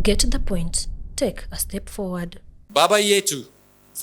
Get the point. Take a step forward. Baba yetu,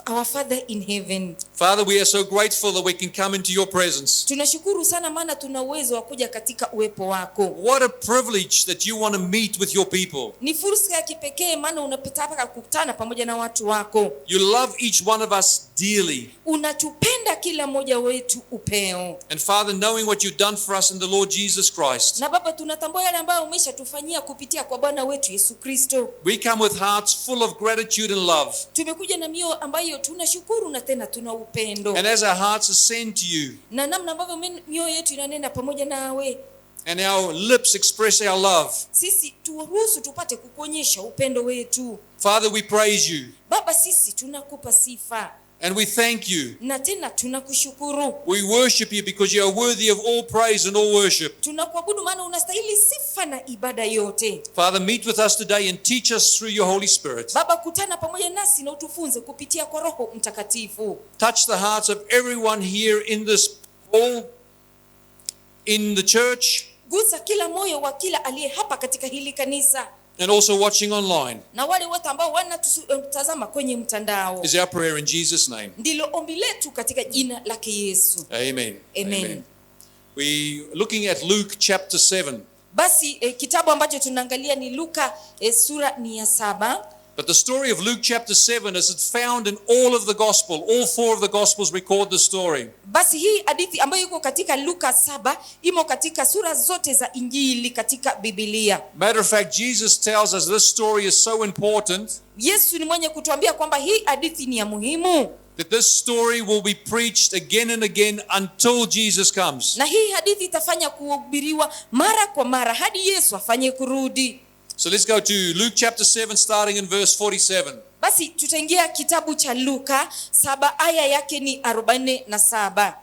Our Father in heaven, Father, we are so grateful that we can come into your presence. Tunashukuru sana maana tuna uwezo wa kuja katika uwepo wako. What a privilege that you want to meet with your people. Ni fursa ya kipekee maana unapotaka kukutana pamoja na watu wako. You love each one of us dearly. Unatupenda kila mmoja wetu upeo. And Father, knowing what you've done for us in the Lord Jesus Christ, Na Baba, tunatambua yale ambayo umeshatufanyia kupitia kwa Bwana wetu Yesu Kristo. We come with hearts full of gratitude and love. Tumekuja na mioyo ambayo tunashukuru na tena tuna upendo. And as our hearts ascend to you Na namna ambavyo mioyo yetu inanena pamoja nawe, and our lips express our love, sisi turuhusu tupate kukuonyesha upendo wetu. Father, we praise you Baba, sisi tunakupa sifa and we thank you. Na tena tunakushukuru. We worship you because you are worthy of all praise and all worship. Tunakuabudu maana unastahili sifa na ibada yote. Father, meet with us today and teach us through your Holy Spirit. Baba, kutana pamoja nasi na utufunze kupitia kwa Roho Mtakatifu. Touch the hearts of everyone here in this hall, in the church, Gusa kila moyo wa kila aliye hapa katika hili kanisa and also watching online. Na wale wote ambao wanatutazama kwenye mtandao. Is our prayer in Jesus' name. Ndilo ombi letu katika jina lake Yesu. Amen. Amen. We looking at Luke chapter 7. Basi kitabu ambacho tunaangalia ni Luka sura ni ya 7. But the story of Luke chapter 7 is it's found in all of the gospel. All four of the gospels record the story. Basi hii hadithi ambayo iko katika Luka 7 imo katika sura zote za Injili katika Biblia. Matter of fact, Jesus tells us this story is so important Yesu ni mwenye kutuambia kwamba hii hadithi ni ya muhimu, that this story will be preached again and again until Jesus comes. Na hii hadithi itafanya kuhubiriwa mara kwa mara hadi Yesu afanye kurudi. So let's go to Luke chapter 7, starting in verse 47. Basi tutaingia kitabu cha Luka 7 aya yake ni 47.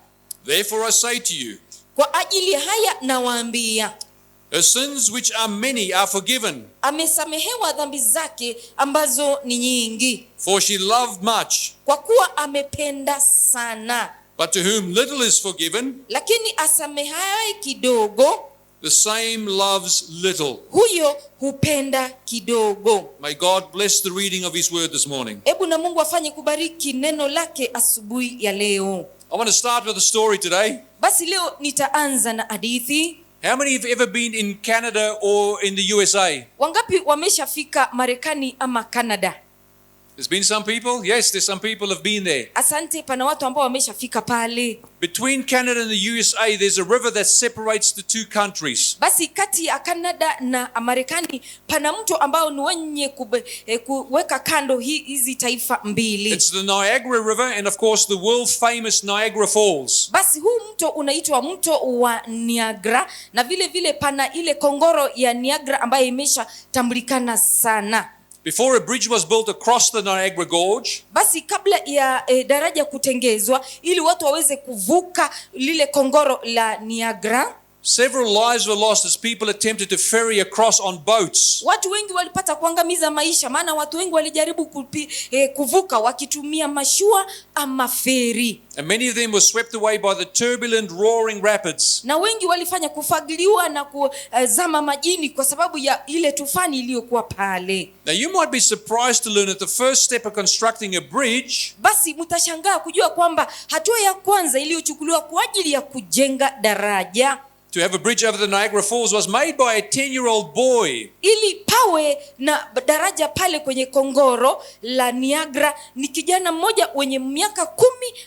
Therefore I say to you, Kwa ajili haya nawaambia, her sins which are many are forgiven, amesamehewa dhambi zake ambazo ni nyingi, for she loved much. Kwa kuwa amependa sana. But to whom little is forgiven, Lakini asamehaye kidogo, the same loves little. Huyo hupenda kidogo. May God bless the reading of his word this morning. Hebu na Mungu afanye kubariki neno lake asubuhi ya leo. I want to start with a story today. Basi leo nitaanza na hadithi. How many have ever been in Canada or in the USA? Wangapi wameshafika Marekani ama Canada? There's been some people. Yes, there's some people have been there. Asante, pana watu ambao wameshafika pale. Between Canada and the USA, there's a river that separates the two countries. Basi kati ya Canada na Marekani pana mto ambao ni wenye kuweka kando hizi taifa mbili. It's the Niagara River and of course the world famous Niagara Falls. Basi huu mto unaitwa mto wa Niagara, na vile vile pana ile kongoro ya Niagara ambayo imeshatambulikana sana. Before a bridge was built across the Niagara Gorge, Basi kabla ya daraja kutengezwa ili watu waweze kuvuka lile kongoro la Niagara, several lives were lost as people attempted to ferry across on boats. Watu wengi walipata kuangamiza maisha, maana watu wengi walijaribu kuvuka wakitumia mashua ama feri. And many of them were swept away by the turbulent roaring rapids. Na wengi walifanya kufagiliwa na kuzama majini kwa sababu ya ile tufani iliyokuwa pale. Now you might be surprised to learn that the first step of constructing a bridge Basi mtashangaa kujua kwamba hatua ya kwanza iliyochukuliwa kwa ajili ya kujenga daraja to have a bridge over the Niagara Falls was made by a 10-year-old boy. ili pawe na daraja pale kwenye kongoro la Niagara ni kijana mmoja mwenye miaka 10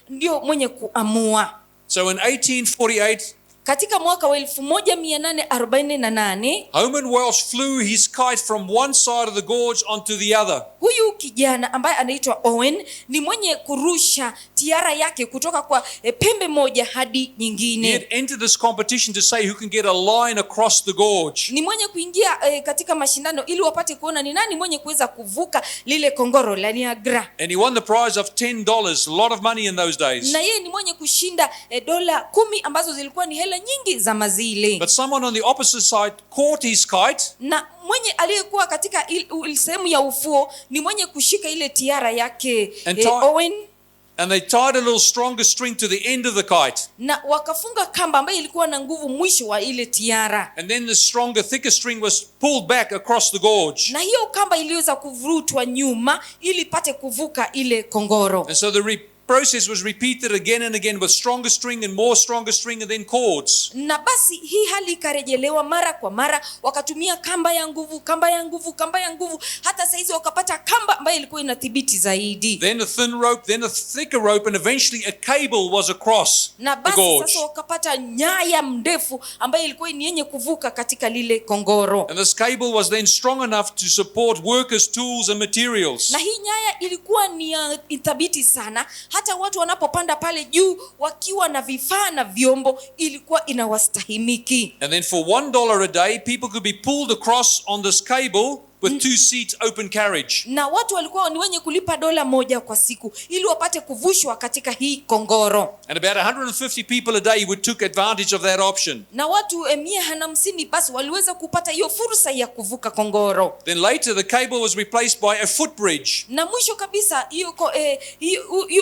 ndio mwenye kuamua. So in 1848, Katika mwaka wa 1848, Homan Welch flew his kite from one side of the gorge onto the other. Huyu kijana ambaye anaitwa Owen ni mwenye kurusha tiara yake kutoka kwa pembe moja hadi nyingine. He had entered this competition to say who can get a line across the gorge. Ni mwenye kuingia katika mashindano ili wapate kuona ni nani mwenye kuweza kuvuka lile kongoro la Niagara. And he won the prize of $10, a lot of money in those days. Na yeye ni mwenye kushinda dola 10 ambazo zilikuwa ni hela nyingi za mazile. But someone on the opposite side caught his kite. Na mwenye aliyekuwa katika sehemu ya ufuo ni mwenye kushika ile tiara yake, And Owen. And they tied a little stronger string to the end of the kite. Na wakafunga kamba ambayo ilikuwa na nguvu mwisho wa ile tiara. And then the stronger, thicker string was pulled back across the gorge. Na hiyo kamba iliweza kuvurutwa nyuma ili ipate kuvuka ile kongoro. And so the process was repeated again and again with stronger string and more stronger string and then cords. Na basi hii hali ikarejelewa mara kwa mara, wakatumia kamba ya nguvu, kamba ya nguvu, kamba ya nguvu, hata saizi wakapata kamba ambayo ilikuwa inathibiti zaidi. Then a thin rope, then a thicker rope, and eventually a cable was across Na the basi gorge. sasa wakapata nyaya mdefu ambayo ilikuwa ni yenye kuvuka katika lile kongoro. And this cable was then strong enough to support workers' tools and materials. Na hii nyaya ilikuwa ni ya thabiti sana, hata watu wanapopanda pale juu wakiwa na vifaa na vyombo ilikuwa inawastahimiki. And then for $1 a day, people could be pulled across on this cable with 2-seat open carriage. Na watu walikuwa ni wenye kulipa $1 kwa siku ili wapate kuvushwa katika hii kongoro. And about 150 people a day would took advantage of that option. Na watu 150 basi waliweza kupata hiyo fursa ya kuvuka kongoro. Then later the cable was replaced by a footbridge. Na mwisho kabisa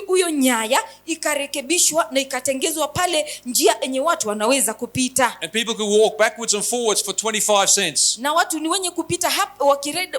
hiyo nyaya ikarekebishwa na ikatengezwa pale njia yenye watu wanaweza kupita. And people could walk backwards and forwards for 25 cents. Na watu ni wenye kupita hapa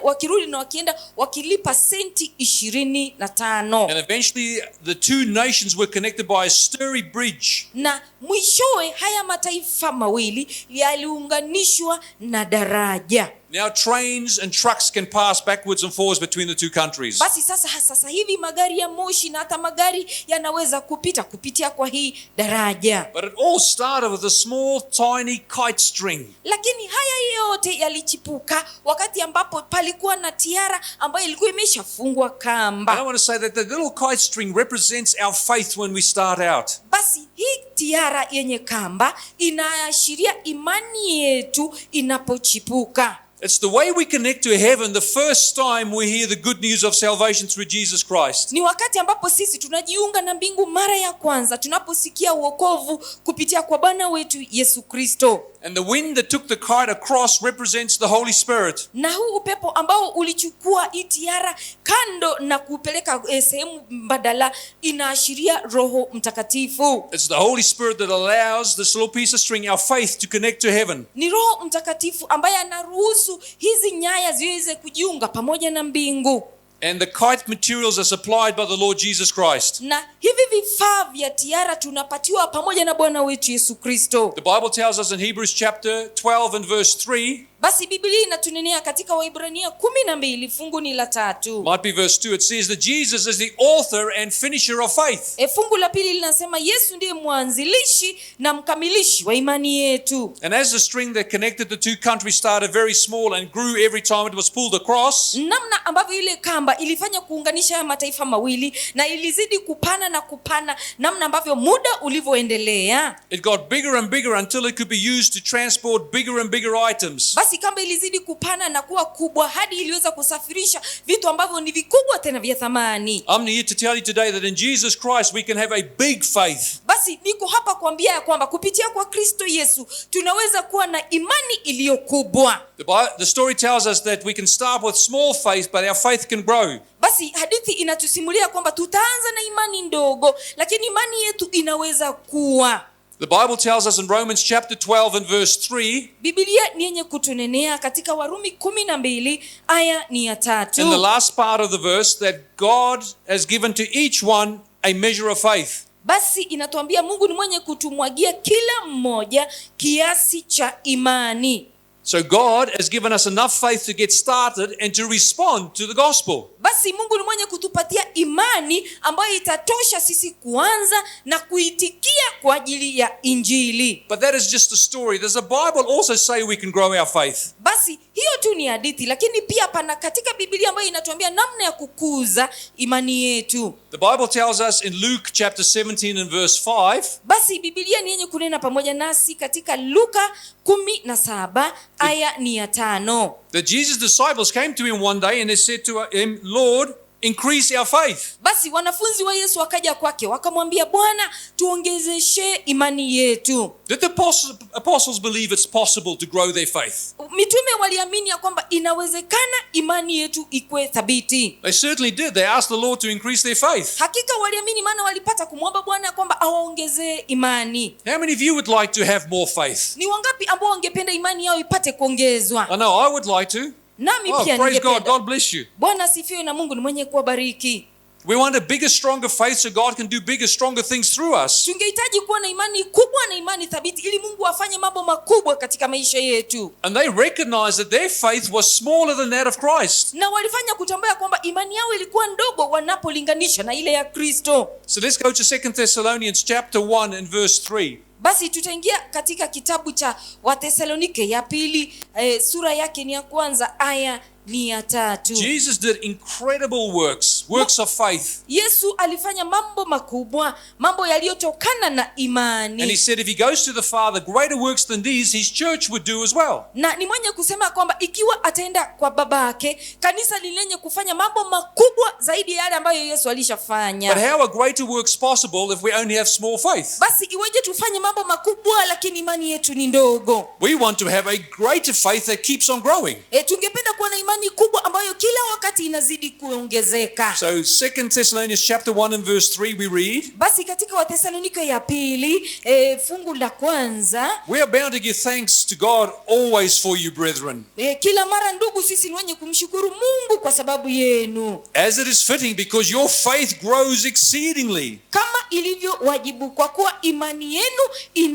wakirudi na wakienda wakilipa senti 25. And eventually the two nations were connected by a sturdy bridge. Na mwishowe haya mataifa mawili yaliunganishwa na daraja. Now trains and trucks can pass backwards and forwards between the two countries. Basi sasa hivi magari ya moshi na hata magari yanaweza kupita kupitia kwa hii daraja. But it all started with a small tiny kite string. Lakini haya yote yalichipuka wakati ambapo palikuwa na tiara ambayo ilikuwa imeshafungwa kamba. I want to say that the little kite string represents our faith when we start out. Basi hii tiara yenye kamba inaashiria imani yetu inapochipuka. It's the way we connect to heaven the first time we hear the good news of salvation through Jesus Christ. Ni wakati ambapo sisi tunajiunga na mbingu mara ya kwanza tunaposikia wokovu kupitia kwa Bwana wetu Yesu Kristo. And the wind that took the kite across represents the Holy Spirit. Na huu upepo ambao ulichukua hii tiara kando na kupeleka sehemu mbadala inaashiria Roho Mtakatifu. It's the Holy Spirit that allows this little piece of string, our faith, to connect to heaven. Ni Roho Mtakatifu ambaye anaruhusu hizi nyaya ziweze kujiunga pamoja na mbingu. And the kite materials are supplied by the Lord Jesus Christ. Na hivi vifaa vya tiara tunapatiwa pamoja na Bwana wetu Yesu Kristo. The Bible tells us in Hebrews chapter 12 and verse 3. Basi Biblia inatunenea katika Waebrania 12 fungu ni la 3. Might be verse 2. It says that Jesus is the author and finisher of faith. Fungu la pili linasema Yesu ndiye mwanzilishi na mkamilishi wa imani yetu. And as the string that connected the two countries started very small and grew every time it was pulled across. Namna ambavyo ile kamba ilifanya kuunganisha haya mataifa mawili na ilizidi kupana na kupana, namna ambavyo muda ulivyoendelea. It got bigger and bigger until it could be used to transport bigger and bigger items. Basi kamba ilizidi kupana na kuwa kubwa hadi iliweza kusafirisha vitu ambavyo ni vikubwa tena vya thamani. I'm here to tell you today that in Jesus Christ we can have a big faith. Basi niko hapa kuambia ya kwamba kupitia kwa Kristo Yesu tunaweza kuwa na imani iliyo kubwa. The story tells us that we can start with small faith, but our faith can grow. Basi hadithi inatusimulia kwamba tutaanza na imani ndogo, lakini imani yetu inaweza kuwa. The Bible tells us in Romans chapter 12 and verse 3. Biblia ni yenye kutunenea katika Warumi 12 aya ni ya 3. In the last part of the verse that God has given to each one a measure of faith. Basi inatuambia Mungu ni mwenye kutumwagia kila mmoja kiasi cha imani. So God has given us enough faith to get started and to respond to the gospel. Basi Mungu ni mwenye kutupatia imani ambayo itatosha sisi kuanza na kuitikia kwa ajili ya Injili. But that is just a story. Does the Bible also say we can grow our faith? Basi hiyo tu ni hadithi, lakini pia pana katika Biblia ambayo inatuambia namna ya kukuza imani yetu. The Bible tells us in Luke chapter 17 and verse 5. Basi Biblia ni yenye kunena pamoja nasi katika Luka 17 aya ni ya 5. That Jesus' disciples came to him one day and they said to him, Lord, Increase our faith. Basi wanafunzi wa Yesu wakaja kwake wakamwambia, Bwana, tuongezeshe imani yetu. Did the apostles believe it's possible to grow their faith? Mitume waliamini ya kwamba inawezekana imani yetu ikue thabiti. They certainly did. They asked the Lord to increase their faith. Hakika waliamini, maana walipata kumwomba Bwana ya kwamba awaongezee imani. How many of you would like to have more faith? Ni wangapi ambao wangependa imani yao ipate kuongezwa? I know I would like to. Nami Oh, pia praise God. ningependa. God bless you. Bwana asifiwe na Mungu ni mwenye kuwabariki. We want a bigger, stronger faith so God can do bigger, stronger things through us. Tungehitaji kuwa na imani kubwa na imani thabiti ili Mungu afanye mambo makubwa katika maisha yetu. And they recognized that their faith was smaller than that of Christ. Na walifanya kutambua ya kwamba imani yao ilikuwa ndogo wanapolinganisha na ile ya Kristo. So let's go to 2 Thessalonians chapter 1 and verse 3. Basi tutaingia katika kitabu cha Wathesalonike ya pili, sura yake ni ya kwanza, aya ni ya 3. Jesus did incredible works, works of faith. Yesu alifanya mambo makubwa, mambo yaliyotokana na imani. And he said if he goes to the Father, greater works than these his church would do as well. Na ni mwenye kusema kwamba ikiwa ataenda kwa babake, kanisa lilenye kufanya mambo makubwa zaidi ya yale ambayo Yesu alishafanya. But how are greater works possible if we only have small faith? Basi iweje tufanye mambo makubwa lakini imani yetu ni ndogo? We want to have a greater faith that keeps on growing. Tungependa kuwa na imani kubwa ambayo kila wakati inazidi kuongezeka. So 2 Thessalonians chapter 1 and verse 3 we read, Basi katika Wathesalonike ya pili, fungu la kwanza, we are bound to give thanks to God always for you, brethren, kila mara ndugu, sisi ni wenye kumshukuru Mungu kwa sababu yenu, as it is fitting, because your faith grows exceedingly. kama ilivyo wajibu, kwa kuwa imani yenu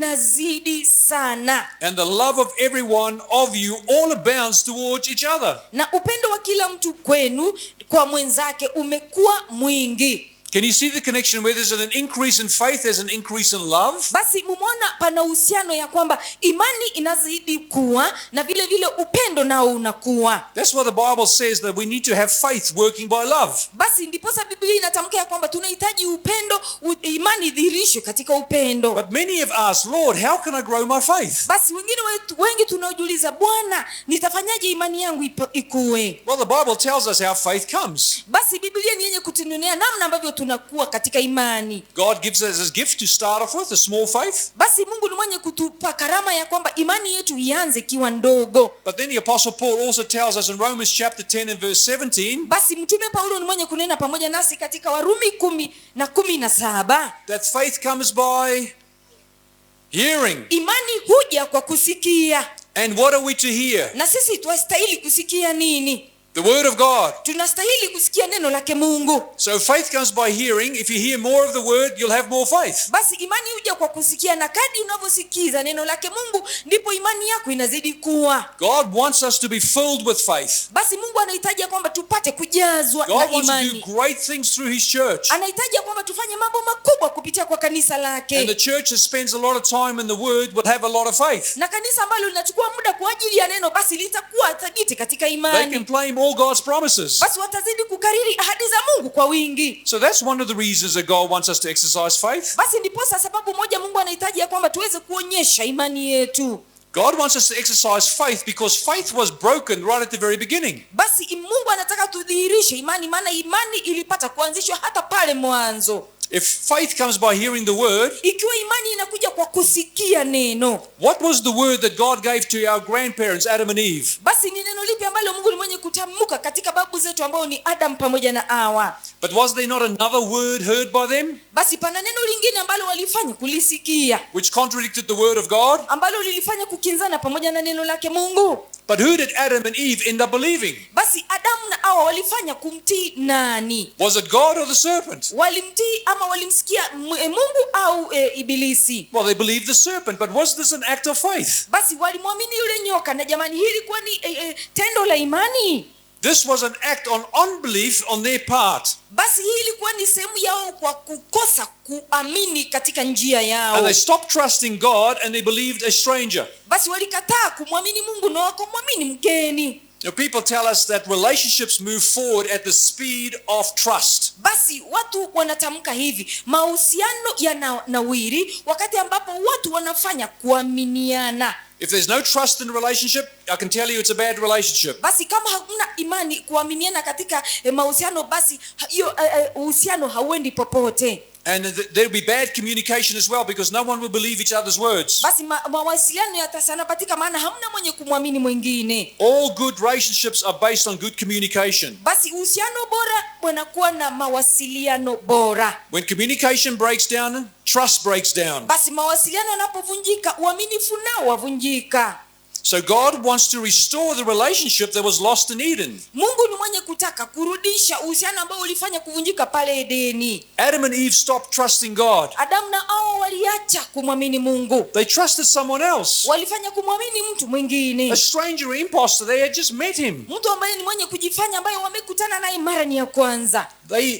inazidi sana, And the love of every one of you all abounds towards each other. na upendo wa kila mtu kwenu kwa mwenzake umekuwa mwingi. Can you see the connection where there's an increase in faith, there's an increase in love? Basi mumeona pana uhusiano ya kwamba imani inazidi kuwa na vile vile upendo nao unakuwa. That's why the Bible says that we need to have faith working by love. Basi ndiposa Biblia inatamka ya kwamba tunahitaji upendo, imani idhihirishwe katika upendo. But many have asked, Lord, how can I grow my faith? Basi wengine wengi tunaojiuliza, Bwana, nitafanyaje imani yangu ikue? Well, the Bible tells us how faith comes. Basi Biblia ni yenye kutunenea namna ambavyo tunakuwa katika imani. God gives us his gift to start off with, a small faith. Basi Mungu ni mwenye kutupa karama ya kwamba imani yetu ianze ikiwa ndogo. But then the Apostle Paul also tells us in Romans chapter 10 and verse 17 Basi Mtume Paulo ni mwenye kunena pamoja nasi katika Warumi 10 na 17, that faith comes by hearing. Imani huja kwa kusikia. And what are we to hear? Na sisi twastahili kusikia nini? The word of God. Tunastahili kusikia neno lake Mungu. So faith comes by hearing. If you hear more of the word, you'll have more faith. Basi imani huja kwa kusikia, na kadri unavyosikiza neno lake Mungu ndipo imani yako inazidi kuwa. God wants us to be filled with faith. Basi Mungu anahitaji kwamba tupate kujazwa God na wants to do imani. great things through his church. Anahitaji kwamba tufanye mambo makubwa kupitia kwa kanisa lake. And the church that spends a lot of time in the word will have a lot of faith. Na kanisa ambalo linachukua muda kwa ajili ya neno basi litakuwa thabiti katika They imani. can claim all God's promises. Basi watazidi kukariri ahadi za Mungu kwa wingi. So that's one of the reasons that God wants us to exercise faith. Basi ndiposa sababu moja Mungu anahitaji ya kwamba tuweze kuonyesha imani yetu. God wants us to exercise faith because faith was broken right at the very beginning. Basi Mungu anataka tudhihirishe imani, maana imani ilipata kuanzishwa hata pale mwanzo. If faith comes by hearing the word, Ikiwa imani inakuja kwa kusikia neno, what was the word that God gave to our grandparents, Adam and Eve? basi ni neno lipi ambalo Mungu ni mwenye kutamka katika babu zetu ambao ni Adam pamoja na Hawa? But was there not another word heard by them Basi pana neno lingine ambalo walifanya kulisikia, which contradicted the word of God? ambalo lilifanya kukinzana pamoja na neno lake Mungu. But who did Adam and Eve end up believing? Basi Adamu na Hawa walifanya kumtii nani? Was it God or the serpent? Walimtii ama walimsikia Mungu au Ibilisi? Well, they believed the serpent, but was this an act of faith? Basi walimwamini yule nyoka. Na jamani, hili ilikuwa ni tendo la imani. This was an act on unbelief on their part. Basi hii ilikuwa ni sehemu yao kwa kukosa kuamini katika njia yao. And they stopped trusting God and they believed a stranger. Basi walikataa kumwamini Mungu na wakamwamini mgeni. Now, people tell us that relationships move forward at the speed of trust. Basi watu wanatamka hivi, mahusiano yananawiri wakati ambapo watu wanafanya kuaminiana. If there's no trust in a relationship, I can tell you it's a bad relationship. Basi kama hakuna imani kuaminiana katika mahusiano, basi hiyo uhusiano hauendi popote. And there'll be bad communication as well, because no one will believe each other's words. Basi mawasiliano yatasanapatika, maana hamna mwenye kumwamini mwingine. All good relationships are based on good communication. Basi uhusiano bora unakuwa na mawasiliano bora. When communication breaks down, trust breaks down. Basi mawasiliano yanapovunjika, uaminifu nao wavunjika. So God wants to restore the relationship that was lost in Eden. Mungu ni mwenye kutaka kurudisha uhusiano ambao ulifanya kuvunjika pale Edeni. Adam and Eve stopped trusting God. Adamu na Hawa waliacha kumwamini Mungu, They trusted someone else, walifanya kumwamini mtu mwingine, a stranger imposter. They had just met him. mtu ambaye ni mwenye kujifanya, ambaye wamekutana naye mara ni ya kwanza.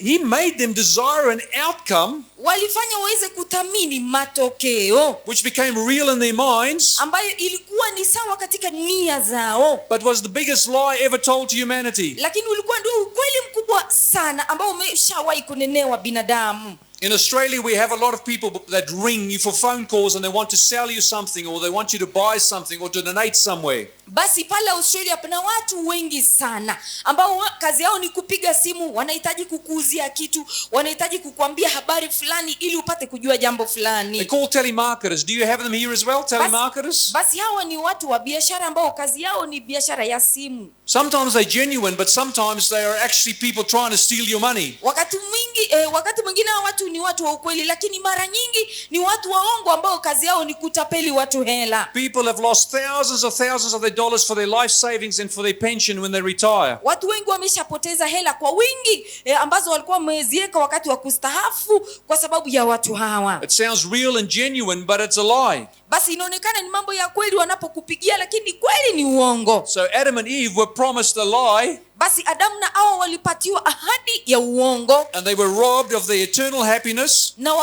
He made them desire an outcome Walifanya waweze kuthamini matokeo which became real in their minds, ambayo ilikuwa ni sawa katika nia zao, but was the biggest lie ever told to humanity. lakini ulikuwa ndio ukweli mkubwa sana ambao umeshawahi kunenewa binadamu. In Australia, we have a lot of people that ring you for phone calls and they want to sell you something, or they want you to buy something, or to donate somewhere. Basi pale Australia pana watu wengi sana ambao kazi yao ni kupiga simu, wanahitaji kukuuzia kitu, wanahitaji kukuambia habari fulani ili upate kujua jambo They fulani. call telemarketers. Do you have them here as well, telemarketers? Basi hawa ni watu wa biashara ambao kazi yao ni biashara ya simu. Sometimes they're genuine, but sometimes they are actually people trying to steal your money. Wakati mwingine hawa watu ni watu wa ukweli, lakini mara nyingi ni watu waongo ambao kazi yao ni kutapeli watu hela. People have lost thousands of thousands of their dollars for their life savings and for their pension when they retire. Watu wengi wameshapoteza hela kwa wingi ambazo walikuwa wameziweka wakati wa kustahafu kwa sababu ya watu hawa. It sounds real and genuine, but it's a lie. Basi inaonekana ni mambo ya kweli wanapokupigia, lakini kweli ni uongo. So Adam and Eve were promised a lie, Basi Adamu na Hawa walipatiwa ahadi ya uongo and they were robbed of their eternal happiness na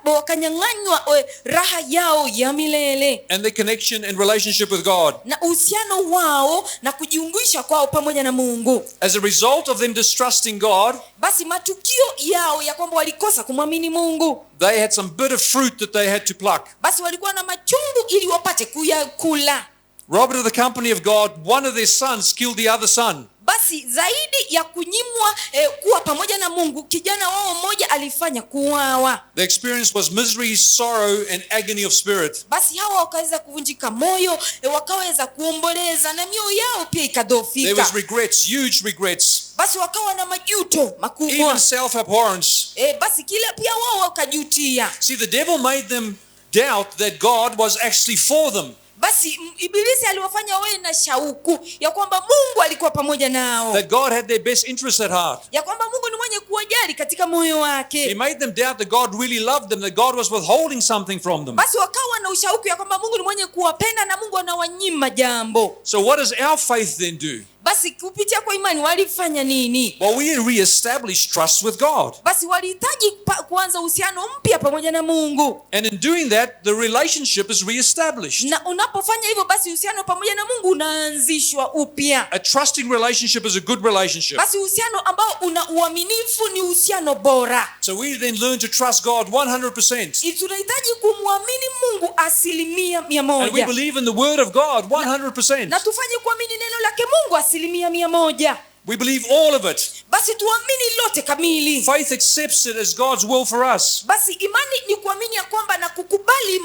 wakanyang'anywa raha yao ya milele and their connection and relationship with God. na uhusiano wao na kujiungisha kwao pamoja na Mungu. As a result of them distrusting God, Basi matukio yao ya kwamba walikosa kumwamini Mungu, they had some bitter fruit that they had to pluck. basi walikuwa na machungu ili wapate kuyakula. Robbed of the company of God, one of their sons killed the other son. Basi zaidi ya kunyimwa kuwa pamoja na Mungu, kijana wao mmoja alifanya kuuawa. The experience was misery, sorrow, and agony of spirit. Basi hawa wakaweza kuvunjika moyo, wakaweza kuomboleza na mioyo yao pia There ikadhoofika. was regrets, huge regrets, Basi wakawa na majuto makubwa. even self-abhorrence. Basi kila pia wao wakajutia. See, the devil made them doubt that God was actually for them, Basi Ibilisi aliwafanya wawe na shauku ya kwamba Mungu alikuwa pamoja nao, that God had their best interests at heart. ya kwamba Mungu ni mwenye kuwajali katika moyo He wake. made them doubt that God really loved them, that God was withholding something from them. Basi wakawa na ushauku ya kwamba Mungu ni mwenye kuwapenda na Mungu anawanyima jambo. So what does our faith then do? Basi kupitia kwa imani walifanya nini? Well, we reestablish trust with God. Basi walihitaji kuanza uhusiano mpya pamoja na Mungu, And in doing that, the relationship is reestablished. na unapofanya hivyo, basi uhusiano pamoja na Mungu unaanzishwa upya. A trusting relationship is a good relationship. Basi uhusiano ambao una uaminifu ni uhusiano bora. So we then learn to trust God 100%. Tunahitaji kumwamini Mungu asilimia mia And we moja believe in the Word of God 100%. na tufanye kuamini neno lake Mungu 100%. We believe all of it. Basi tuamini lote kamili. Faith accepts it as God's will for us. Basi imani ni kuamini ya kwamba na kukubali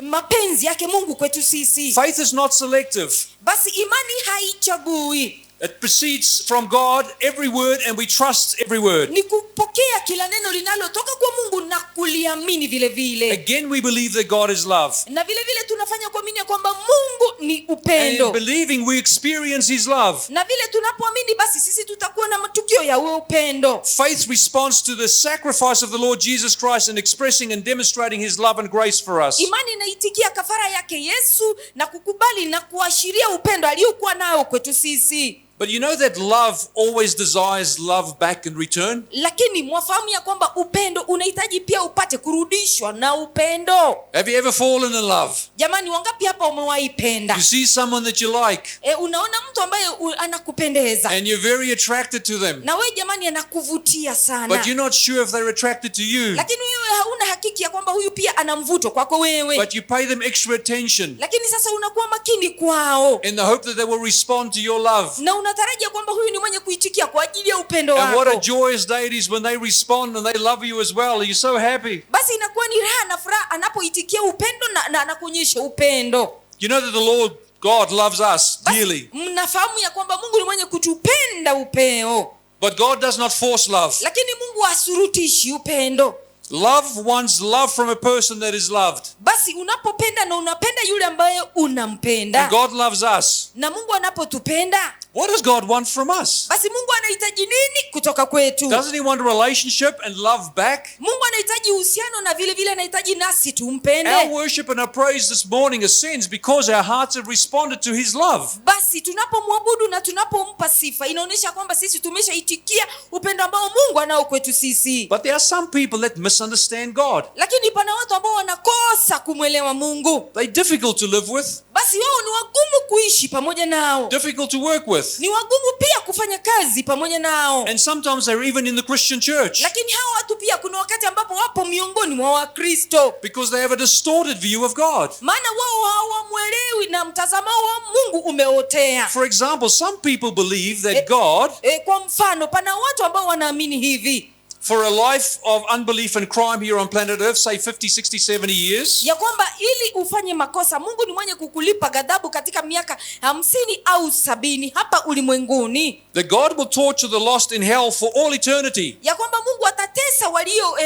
mapenzi yake Mungu kwetu sisi. Faith is not selective. Basi imani haichagui, It proceeds from God, every word, and we trust every word. ni kupokea kila neno linalotoka kwa Mungu na kuliamini vile vile. Again, we believe that God is love. Na vile vile tunafanya kuamini ya kwamba Mungu ni And in upendo, believing, we experience His love. na vile tunapoamini basi sisi tutakuwa na matukio ya huo upendo. Faith responds to the sacrifice of the Lord Jesus Christ in expressing and demonstrating His love and grace for us. Imani inaitikia kafara yake Yesu na kukubali na kuashiria upendo aliyokuwa nao kwetu sisi. But you know that love always desires love back in return? Lakini mwafahamu ya kwamba upendo unahitaji pia upate kurudishwa na upendo. Have you ever fallen in love? Jamani, wangapi hapa umewaipenda? You see someone that you like Unaona mtu ambaye anakupendeza and you're very attracted to them, na wewe jamani anakuvutia sana, but you're not sure if they're attracted to you. lakini wewe hauna hakiki ya kwamba huyu pia ana mvuto kwako wewe, But you pay them extra attention lakini sasa unakuwa makini kwao in the hope that they will respond to your love. na unatarajia kwamba huyu ni mwenye kuitikia kwa ajili ya upendo And what a wako. joyous day it is when they respond and they love you as well. You're so happy. Basi inakuwa ni raha na furaha anapoitikia upendo na anakuonyesha upendo. You know that the Lord God loves us Basi, dearly, mnafahamu ya kwamba Mungu ni mwenye kutupenda upeo, but God does not force love. lakini Mungu hasurutishi upendo. Love wants love from a person that is loved. Basi unapopenda na unapenda yule ambaye unampenda, And God loves us. na Mungu anapotupenda, What does God want from us? basi Mungu anahitaji nini kutoka kwetu? Doesn't He want a relationship and love back? Mungu anahitaji uhusiano na vile vile anahitaji nasi tumpende. Our worship and our praise this morning ascends because our hearts have responded to His love. Basi tunapomwabudu na tunapompa sifa inaonyesha kwamba sisi tumeshaitikia upendo ambao Mungu anao kwetu sisi. But there are some people that misunderstand God. Lakini pana watu ambao wanakosa kumwelewa Mungu. They're difficult to live with, Basi wao ni wagumu kuishi pamoja nao, difficult to work with, ni wagumu pia kufanya kazi pamoja nao. and sometimes they're even in the Christian church Lakini hawa watu pia kuna wakati ambapo wapo miongoni mwa Wakristo, because they have a distorted view of God. maana wao hawamwelewi na mtazamo wa Mungu umeotea. For example, some people believe that God, Kwa mfano, pana watu ambao wanaamini hivi for a life of unbelief and crime here on planet Earth, say 50, 60, 70 years, ya kwamba ili ufanye makosa Mungu ni mwenye kukulipa ghadhabu katika miaka 50 au 70 hapa ulimwenguni, that God will torture the lost in hell for all eternity. ya kwamba Mungu atatesa walio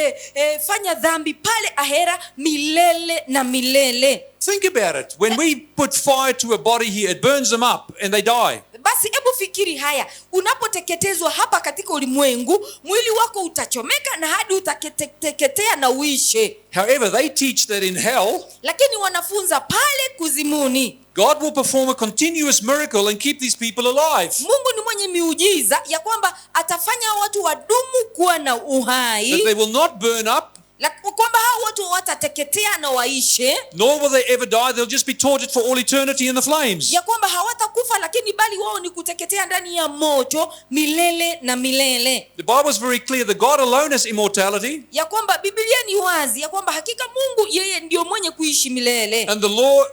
fanya dhambi pale ahera milele na milele. Think about it. When we put fire to a body here, it burns them up and they die. Basi hebu fikiri haya, unapoteketezwa hapa katika ulimwengu, mwili wako utachomeka na hadi utateketea na uishe. However, they teach that in hell, Lakini wanafunza pale kuzimuni, God will perform a continuous miracle and keep these people alive. Mungu ni mwenye miujiza ya kwamba atafanya watu wadumu kuwa na That uhai, they will not burn up, kwamba hao watu watateketea na waishe, nor will they ever die. They'll just be tortured for all eternity in the flames. ya kwamba hawatakufa, lakini bali wao ni kuteketea ndani ya moto milele na milele. The Bible is very clear that God alone has immortality, Ya kwamba Biblia ni wazi ya kwamba hakika Mungu yeye ndio mwenye kuishi milele, and the law,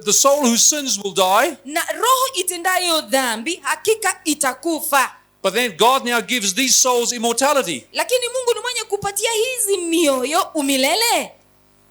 the soul who sins will die. na roho itendayo dhambi hakika itakufa. But then God now gives these souls immortality. Lakini Mungu ni mwenye kupatia hizi mioyo umilele.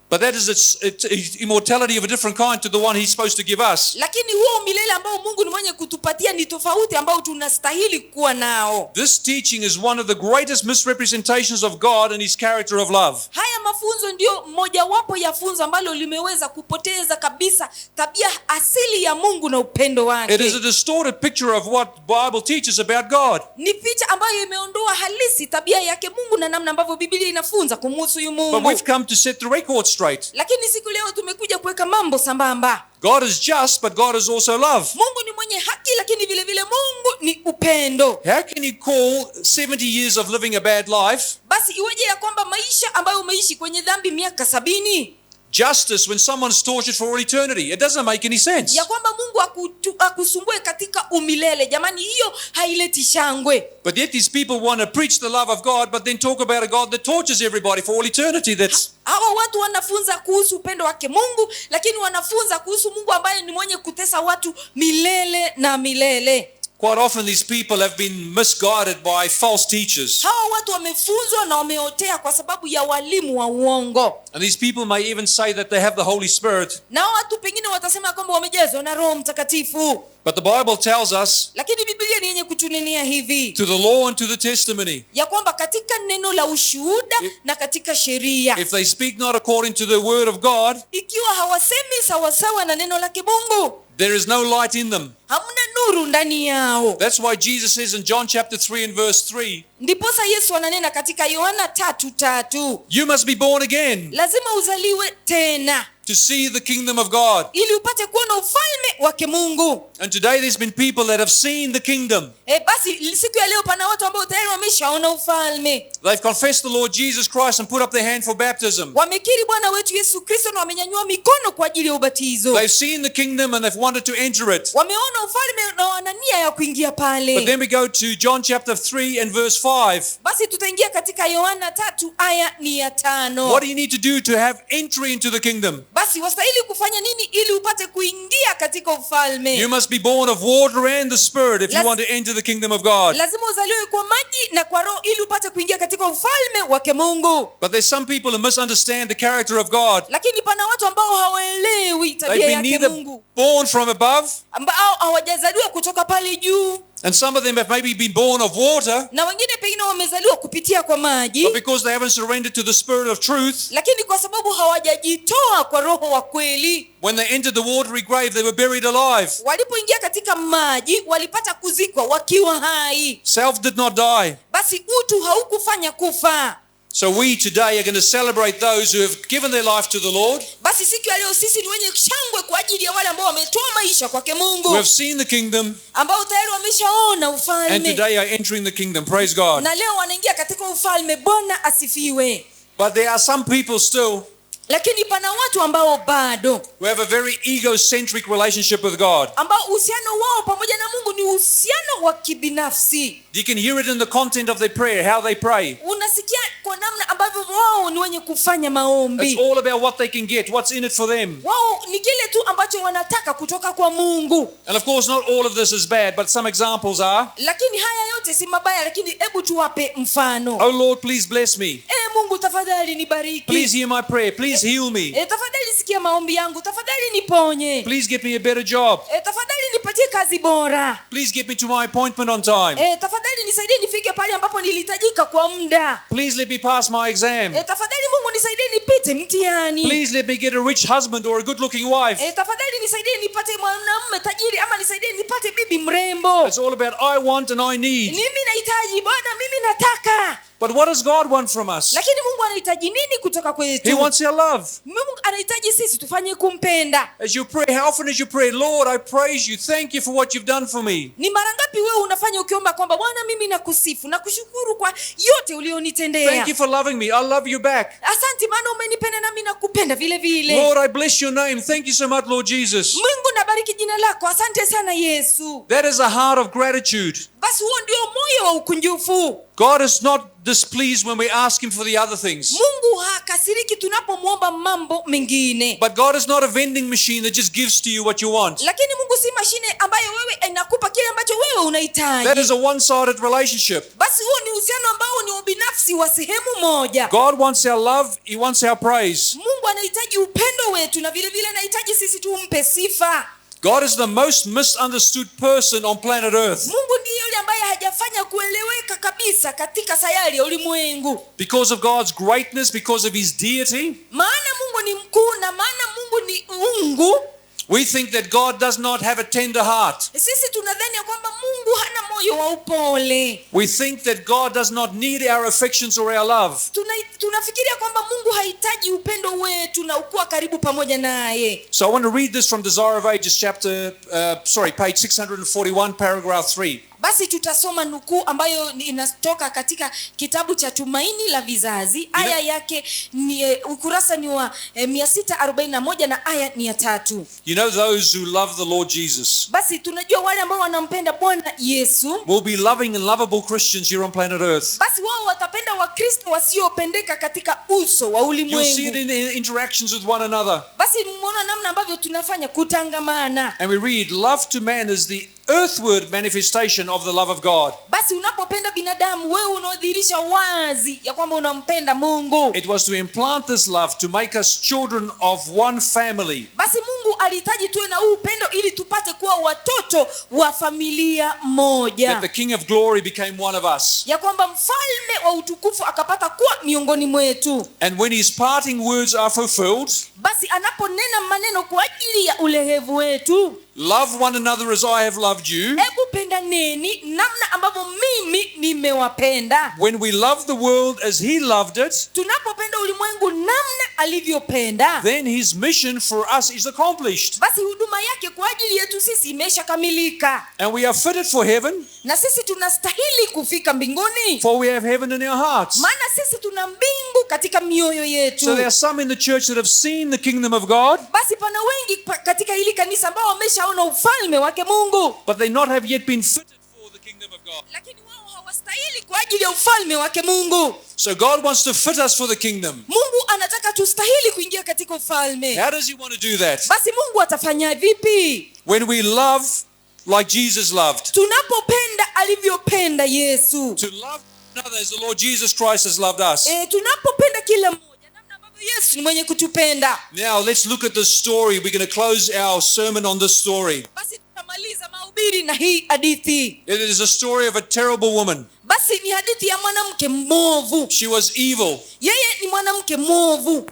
But that is its immortality of a different kind to the one He's supposed to give us. Lakini huo umilele ambao Mungu ni mwenye kutupatia ni tofauti ambao tunastahili kuwa nao. This teaching is one of the greatest misrepresentations of God and His character of love. Haya mafunzo ndiyo mojawapo ya funzo ambalo limeweza kupoteza kabisa tabia asili ya Mungu na upendo It is a wake. distorted picture of what Bible teaches about God. Ni picha ambayo imeondoa halisi tabia yake Mungu na namna ambavyo Biblia inafunza kumhusu huyu But Mungu. we've come to set the record straight. Lakini siku leo tumekuja kuweka mambo sambamba. God is just, but God is also love. Mungu ni mwenye haki, lakini vile vile Mungu ni upendo. How can you call 70 years of living a bad life Basi iweje ya kwamba maisha ambayo umeishi kwenye dhambi miaka 70 justice when someone's tortured for all eternity? It doesn't make any sense. ya kwamba Mungu akusumbue katika umilele? Jamani, hiyo haileti shangwe. But yet these people want to preach the love of God, but then talk about a God that tortures everybody for all eternity. That's Hawa watu wanafunza kuhusu upendo wake Mungu, lakini wanafunza kuhusu Mungu ambaye ni mwenye kutesa watu milele na milele. quite often these people have been misguided by false teachers. Hawa watu wamefunzwa na wameotea kwa sababu ya walimu wa uongo, And these people may even say that they have the Holy Spirit. na watu pengine watasema kwamba wamejazwa na Roho Mtakatifu, But the Bible tells us lakini Biblia ni yenye kutunenea hivi to the law and to the testimony, ya kwamba katika neno la ushuhuda na katika sheria, if they speak not according to the word of God, ikiwa hawasemi sawasawa na neno lake Mungu, there is no light in them. hamna nuru ndani yao. That's why Jesus says in John chapter 3 and verse 3, Ndiposa Yesu ananena katika Yohana 3:3, you must be born again. lazima uzaliwe tena. To see the kingdom of God. Ili upate kuona ufalme wake Mungu. And today there's been people that have seen the kingdom. Basi siku ya leo pana watu ambao tayari wameshaona ufalme. They've confessed the Lord Jesus Christ and put up their hand for baptism. Wamekiri Bwana wetu Yesu Kristo na wamenyanyua mikono kwa ajili ya ubatizo. They've seen the kingdom and they've wanted to enter it. Wameona ufalme na wana nia ya kuingia pale. But then we go to John chapter 3 and verse 5. Basi tutaingia katika Yohana 3 aya ni ya 5. What do you need to do to have entry into the kingdom? Basi wastahili kufanya nini ili upate kuingia katika ufalme? You must be born of water and the Spirit if you want to enter the kingdom of God. Lazima uzaliwe kwa maji na kwa Roho ili upate kuingia katika ufalme wake Mungu. But there's some people who misunderstand the character of God. Lakini pana watu ambao hawaelewi tabia They've been yake neither Mungu. born from above, Ambao hawajazaliwa kutoka pale juu. and some of them have maybe been born of water, Na wengine pengine wamezaliwa kupitia kwa maji. but because they haven't surrendered to the Spirit of truth, Lakini kwa sababu hawajajitoa kwa Roho wa kweli, when they entered the watery grave, they were buried alive. walipoingia katika maji walipata kuzikwa wakiwa hai. Self did not die. Basi utu haukufanya kufa. So we today are going to celebrate those who have given their life to the Lord, Basi siku ya leo sisi ni wenye shangwe kwa ajili ya wale ambao wametoa maisha kwake Mungu, who have seen the kingdom, ambao tayari wameshaona and ufalme, today are entering the kingdom. Praise God. na leo wanaingia katika ufalme. Bwana asifiwe. But there are some people still Lakini pana watu ambao bado, who have a very egocentric relationship with God. ambao uhusiano wao pamoja na Mungu ni uhusiano wa kibinafsi. You can hear it in the content of their prayer, how they pray. Unasikia kwa namna ambavyo wao ni wenye kufanya maombi. It's all about what they can get, what's in it for them. Wao ni kile tu ambacho wanataka kutoka kwa Mungu. And of course, not all of this is bad, but some examples are, Lakini haya yote si mabaya, lakini hebu tuwape mfano. Oh Lord, please bless me. Mungu tafadhali nibariki. Please hear my prayer. Please heal me. Tafadhali sikia maombi yangu. Tafadhali niponye. Please get me a better job. Tafadhali nipatie kazi bora. Please get me to my appointment on time. Tafadhali nisaidie nifike pale ambapo nilihitajika kwa muda. Please let me pass my exam. Tafadhali Mungu nisaidie nipite mtihani. Please let me get a rich husband or a good-looking wife. Tafadhali nisaidie nipate mwanamume tajiri ama nisaidie nipate bibi mrembo. It's all about I want and I need. Mimi nahitaji Bwana, mimi nataka. But what does God want from us? Lakini Mungu anahitaji nini kutoka kwetu? He wants our love. Mungu anahitaji sisi tufanye kumpenda. As you pray, how often as you pray, Lord, I praise you. Thank you for what you've done for me. Ni mara ngapi wewe unafanya ukiomba kwamba Bwana mimi nakusifu na kushukuru kwa yote ulionitendea. Thank you for loving me. I love you back. Asante maana umenipenda nami nakupenda vile vile. Lord, I bless your name. Thank you so much, Lord Jesus. Mungu nabariki jina lako. Asante sana Yesu. That is a heart of gratitude. Basi huo ndio moyo wa ukunjufu. God is not displeased when we ask him for the other things. Mungu hakasiriki tunapomwomba mambo mengine. But God is not a vending machine that just gives to you what you want. Lakini Mungu si mashine ambayo wewe inakupa kile ambacho wewe unahitaji. That is a one-sided relationship. Basi huo ni uhusiano ambao ni ubinafsi wa sehemu moja. God wants our love. He wants our praise. Mungu anahitaji upendo wetu na vile vile anahitaji sisi tumpe sifa. God is the most misunderstood person on planet Earth. Mungu ndiye yule ambaye hajafanya kueleweka kabisa katika sayari ya ulimwengu. Because of God's greatness, because of his deity, Maana Mungu ni mkuu na maana Mungu ni Mungu. we think that God does not have a tender heart. Sisi tunadhani ya kwamba Mungu hana moyo wa upole. We think that God does not need our affections or our love. Tunafikiria kwamba Mungu hahitaji upendo wetu na ukuwa karibu pamoja naye. So I want to read this from Desire of Ages chapter, page 641, paragraph 3. Basi tutasoma nukuu ambayo inatoka katika kitabu cha Tumaini la Vizazi. Aya yake ni ukurasa ni wa 641 na aya ni ya 3. You know those who love the Lord Jesus Basi tunajua wale ambao wanampenda Bwana Yesu, will be loving and lovable Christians here on planet Earth. basi wao watapenda Wakristo wasiopendeka katika uso wa You'll see it ulimwengu. in the interactions with one another. Basi muona namna ambavyo tunafanya kutangamana. And we read, love to man is the earthward manifestation of the love of God. Basi unapopenda binadamu wewe unaodhihirisha wazi ya kwamba unampenda Mungu. It was to implant this love to make us children of one family. Basi Mungu alihitaji tuwe na huu upendo ili tupate kuwa watoto wa familia moja. That the King of Glory became one of us. Ya kwamba mfalme wa utukufu akapata kuwa miongoni mwetu. And when his parting words are fulfilled, Basi anaponena maneno kwa ajili ya ulehevu wetu, Love one another as I have loved you. Hebu pendaneni namna ambavyo mimi nimewapenda. When we love the world as he loved it, Tunapopenda ulimwengu namna alivyopenda, then his mission for us is accomplished. basi huduma yake kwa ajili yetu sisi imeshakamilika, And we are fitted for heaven, na sisi tunastahili kufika mbinguni, for we have heaven in our hearts. maana sisi tuna mbingu katika mioyo yetu. So there are some in the church that have seen the kingdom of God, Basi pana wengi katika hili kanisa ambao wameshaona ufalme wake Mungu, but they not have yet been fitted for the kingdom of God. lakini wao hawastahili kwa ajili ya ufalme wake Mungu. So God wants to fit us for the kingdom. Mungu anataka tustahili kuingia katika ufalme. How does he want to do that? Basi Mungu atafanya vipi? When we love like Jesus loved. Tunapopenda alivyopenda Yesu. To love another as the Lord Jesus Christ has loved us. Tunapopenda kila mmoja namna ambavyo Yesu ni mwenye kutupenda. Now let's look at this story. We're going to close our sermon on this story. Basi tutamaliza mahubiri na hii hadithi. It is a story of a terrible woman. Basi ni hadithi ya mwanamke mwovu. She was evil. Yeye ni mwanamke mwovu,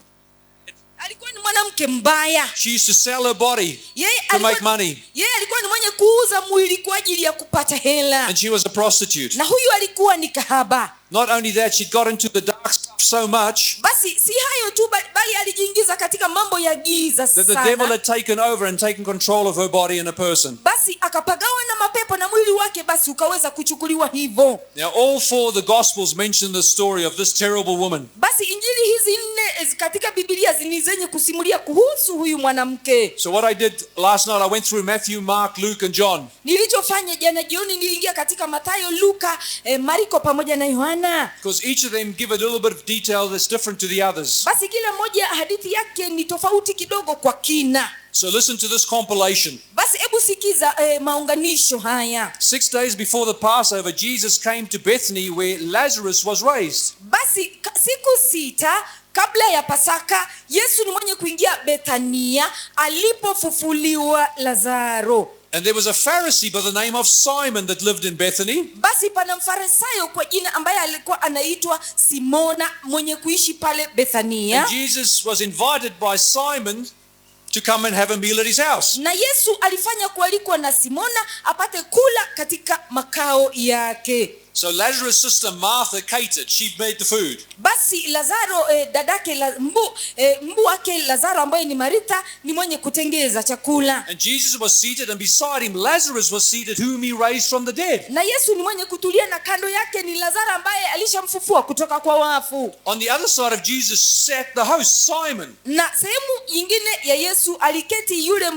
alikuwa ni mwanamke mbaya. She used to sell her body Yeye to make alikuwa, money. yeye alikuwa ni mwenye kuuza mwili kwa ajili ya kupata hela, And she was a prostitute. na huyu alikuwa ni kahaba. Not only that, she got into the dark stuff so much Basi si hayo tu, bali alijiingiza katika mambo ya giza that the devil sana. had taken over and taken control of her body and her person. Basi akapagawa na mapepo na mwili wake basi ukaweza kuchukuliwa hivyo. Now, all four of the Gospels mention the story of this terrible woman. Basi injili hizi nne katika Biblia ni zenye kusimulia kuhusu huyu mwanamke. So, what I did last night, I went through Matthew, Mark, Luke, and John. Nilichofanya jana jioni, niliingia katika Mathayo, Luka, Mariko pamoja na Yohana. Because each of them give a little bit of detail that's different to the others. Basi kila moja hadithi yake ni tofauti kidogo kwa kina. So listen to this compilation. Basi hebu sikiza maunganisho haya. 6 days before the Passover, Jesus came to Bethany where Lazarus was raised. Basi siku 6 kabla ya Pasaka, Yesu ni mwenye kuingia Bethania alipofufuliwa Lazaro. And there was a Pharisee by the name of Simon that lived in Bethany. Basi pana mfarisayo kwa jina ambaye alikuwa anaitwa Simona mwenye kuishi pale Bethania. And Jesus was invited by Simon to come and have a meal at his house. Na Yesu alifanya kualikwa na Simona apate kula katika makao yake. So Lazarus' sister Martha catered. She made the food. Basi Lazaro dadake mbu wake Lazaro ambaye ni Martha ni mwenye kutengeza chakula. And Jesus was seated, and beside him Lazarus was seated, whom he raised from the dead. Na Yesu ni mwenye kutulia na kando yake ni Lazaro ambaye alishamfufua kutoka kwa wafu. On the other side of Jesus sat the host, Simon. Na sehemu nyingine ya Yesu aliketi yule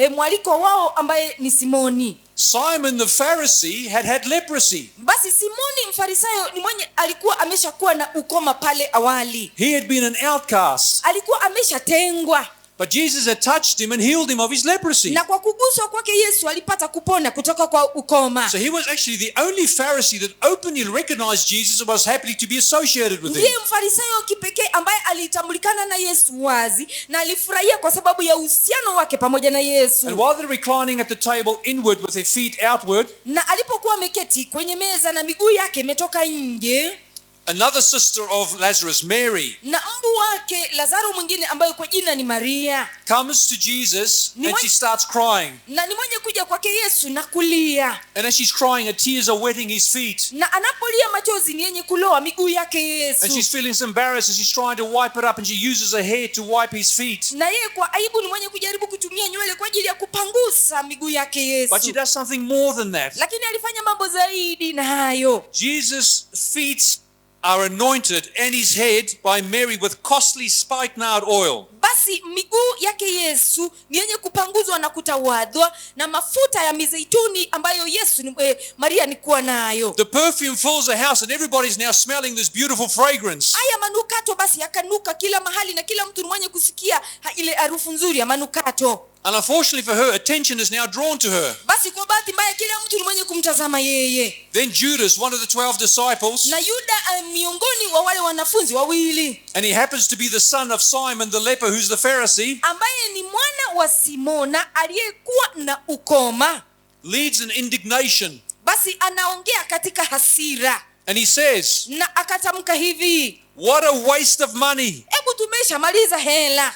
mwaliko wao ambaye ni Simoni. Simon the Pharisee had had leprosy. Basi Simoni mfarisayo ni mwenye alikuwa ameshakuwa na ukoma pale awali. He had been an outcast. Alikuwa ameshatengwa. But Jesus had touched him and healed him of his leprosy. Na kwa kuguswa kwake Yesu alipata kupona kutoka kwa ukoma. So he was actually the only Pharisee that openly recognized Jesus and was happy to be associated with him. Ndiye mfarisayo kipekee ambaye alitambulikana na Yesu wazi na alifurahia kwa sababu ya uhusiano wake pamoja na Yesu. And while they're reclining at the table inward with their feet outward, Na alipokuwa ameketi kwenye meza na miguu yake imetoka nje, another sister of Lazarus, Mary, na mbu wake Lazaro mwingine ambaye kwa jina ni Maria, comes to Jesus and she starts crying. na ni mwenye kuja kwake Yesu na kulia. And as she's crying, her tears are wetting his feet. Na anapolia machozi ni yenye kuloa miguu yake Yesu. And she's feeling embarrassed and she's trying to wipe it up, and she uses her hair to wipe his feet. Na yeye kwa aibu ni mwenye kujaribu kutumia nywele kwa ajili ya kupangusa miguu yake Yesu. But she does something more than that. Lakini alifanya mambo zaidi na hayo. Jesus' feet are anointed and his head by Mary with costly spikenard oil. Basi miguu yake Yesu ni yenye kupanguzwa na kutawadhwa na mafuta ya mizeituni ambayo Yesu ni, Maria alikuwa nayo. The perfume fills the house and everybody's now smelling this beautiful fragrance. Haya manukato basi yakanuka kila mahali na kila mtu ni mwenye kusikia ile harufu nzuri ya manukato. And unfortunately for her, attention is now drawn to her. Basi kwa bahati mbaya kila mtu ni mwenye kumtazama yeye. Then Judas, one of the 12 disciples, Na Yuda miongoni wa wale wanafunzi wawili, and he happens to be the son of Simon the leper, who's the Pharisee, ambaye ni mwana wa Simona aliyekuwa na ukoma, leads an indignation. Basi anaongea katika hasira. And he says, Na akatamka hivi, "What a waste of money. Hebu tumeshamaliza hela.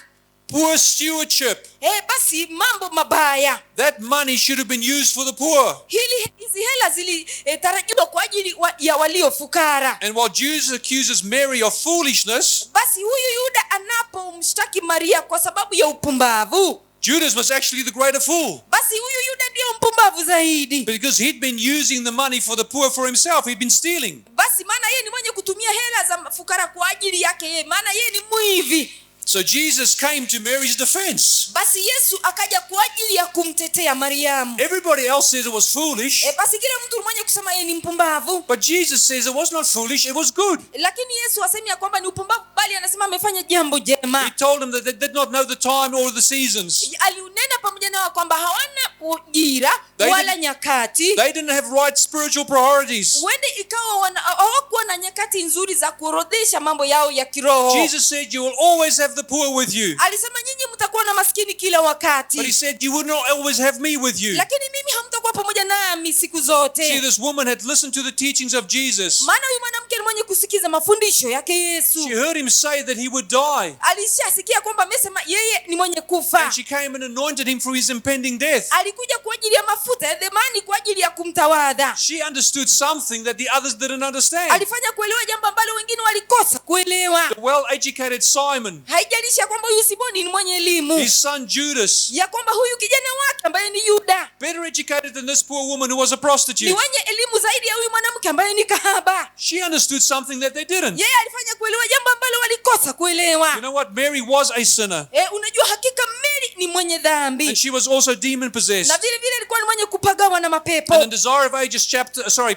Poor stewardship. Basi mambo mabaya. That money should have been used for the poor. Hizi hela zilitarajiwa kwa ajili ya walio fukara. And while Judas accuses Mary of foolishness, Basi huyu Yuda anapomshtaki Maria kwa sababu ya upumbavu, Judas was actually the greater fool, basi huyu Yuda ndiyo mpumbavu zaidi. because he'd been using the money for the poor for himself. He'd been stealing. Basi maana yeye ni mwenye kutumia hela za fukara kwa ajili yake yeye, maana yeye ni mwivi. So Jesus came to Mary's defense. Basi Yesu akaja kwa ajili ya kumtetea Mariamu. Everybody else says it was foolish, Basi kila mtu mwenye kusema yeye ni mpumbavu, but Jesus says it was not foolish, it was good. lakini Yesu asemi ya kwamba ni upumbavu, bali anasema amefanya jambo He jema. told them that they did not know the time or the seasons. Alinena pamoja nao kwamba hawana ujira wala nyakati. They didn't have right spiritual priorities. Huende ikawa hawakuwa na nyakati nzuri za kuorodhesha mambo yao ya kiroho. Jesus said you will always have the poor with you. Alisema nyinyi mtakuwa na maskini kila wakati. But he said you would not always have me with you. Lakini mimi hamtakuwa pamoja nami siku zote. See, this woman had listened to the teachings of Jesus. Maana huyu mwanamke ni mwenye kusikiza mafundisho yake Yesu. She heard him say that he would die. Alishasikia kwamba amesema yeye ni mwenye kufa. And she came and anointed him for his impending death. Alikuja kwa ajili ya mafuta ya dhamani kwa ajili ya kumtawadha. She understood something that the others didn't understand. Alifanya kuelewa jambo ambalo wengine walikosa kuelewa. The well-educated Simon, Haijalishi kwamba huyu Simoni ni mwenye elimu, his son Judas, ya kwamba huyu kijana wake ambaye ni Yuda better educated than this poor woman who was a prostitute. ni mwenye elimu zaidi ya huyu mwanamke ambaye ni kahaba. She understood something that they didn't. Yeye alifanya kuelewa jambo ambalo walikosa kuelewa. You know what? Mary was a sinner. Unajua hakika Mary ni mwenye dhambi. And she was also demon possessed. Na vile vile alikuwa ni mwenye kupagawa na mapepo. And in Desire of Ages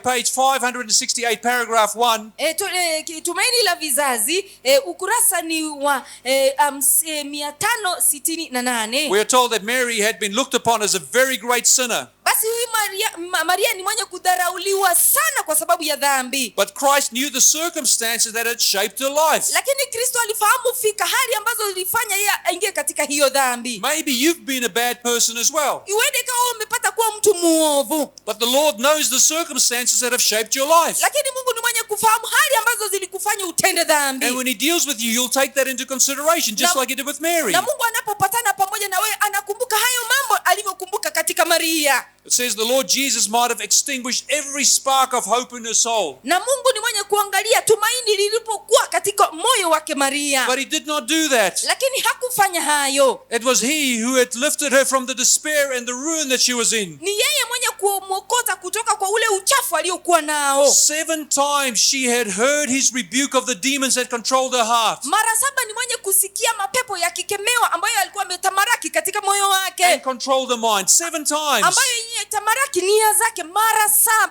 page 568 paragraph 1. Tumaini la Vizazi, ukurasa ni wa 568. We are told that Mary had been looked upon as a very great sinner. Basi huyu Maria ni mwenye kudharauliwa sana kwa sababu ya dhambi. But Christ knew the circumstances that had shaped her life. Lakini Kristo alifahamu fika hali ambazo zilifanya yeye aingie katika hiyo dhambi. Maybe you've been a bad person as well. Iwende kama umepata kuwa mtu muovu. But the Lord knows the circumstances that have shaped your life. Lakini Mungu ni mwenye kufahamu hali ambazo zilikufanya utende dhambi. And when he deals with you, you'll take that into consideration, just like he did with Mary. Na Mungu anapopatana pamoja na wewe anakumbuka hayo mambo alivyokumbuka katika Maria. It says the Lord Jesus might have extinguished every spark of hope in her soul. Na Mungu ni mwenye kuangalia tumaini lilipokuwa katika moyo wake Maria. But he did not do that. Lakini hakufanya hayo. It was he who had lifted her from the despair and the ruin that she was in. Ni yeye mwenye kumwokota kutoka kwa ule uchafu aliokuwa nao. 7 times she had heard his rebuke of the demons that controlled her heart. Mara 7 ni mwenye kusikia mapepo yakikemewa ambayo alikuwa ametamaraki katika moyo wake. And controlled her mind 7 times. Ambayo tamaraki nia zake mara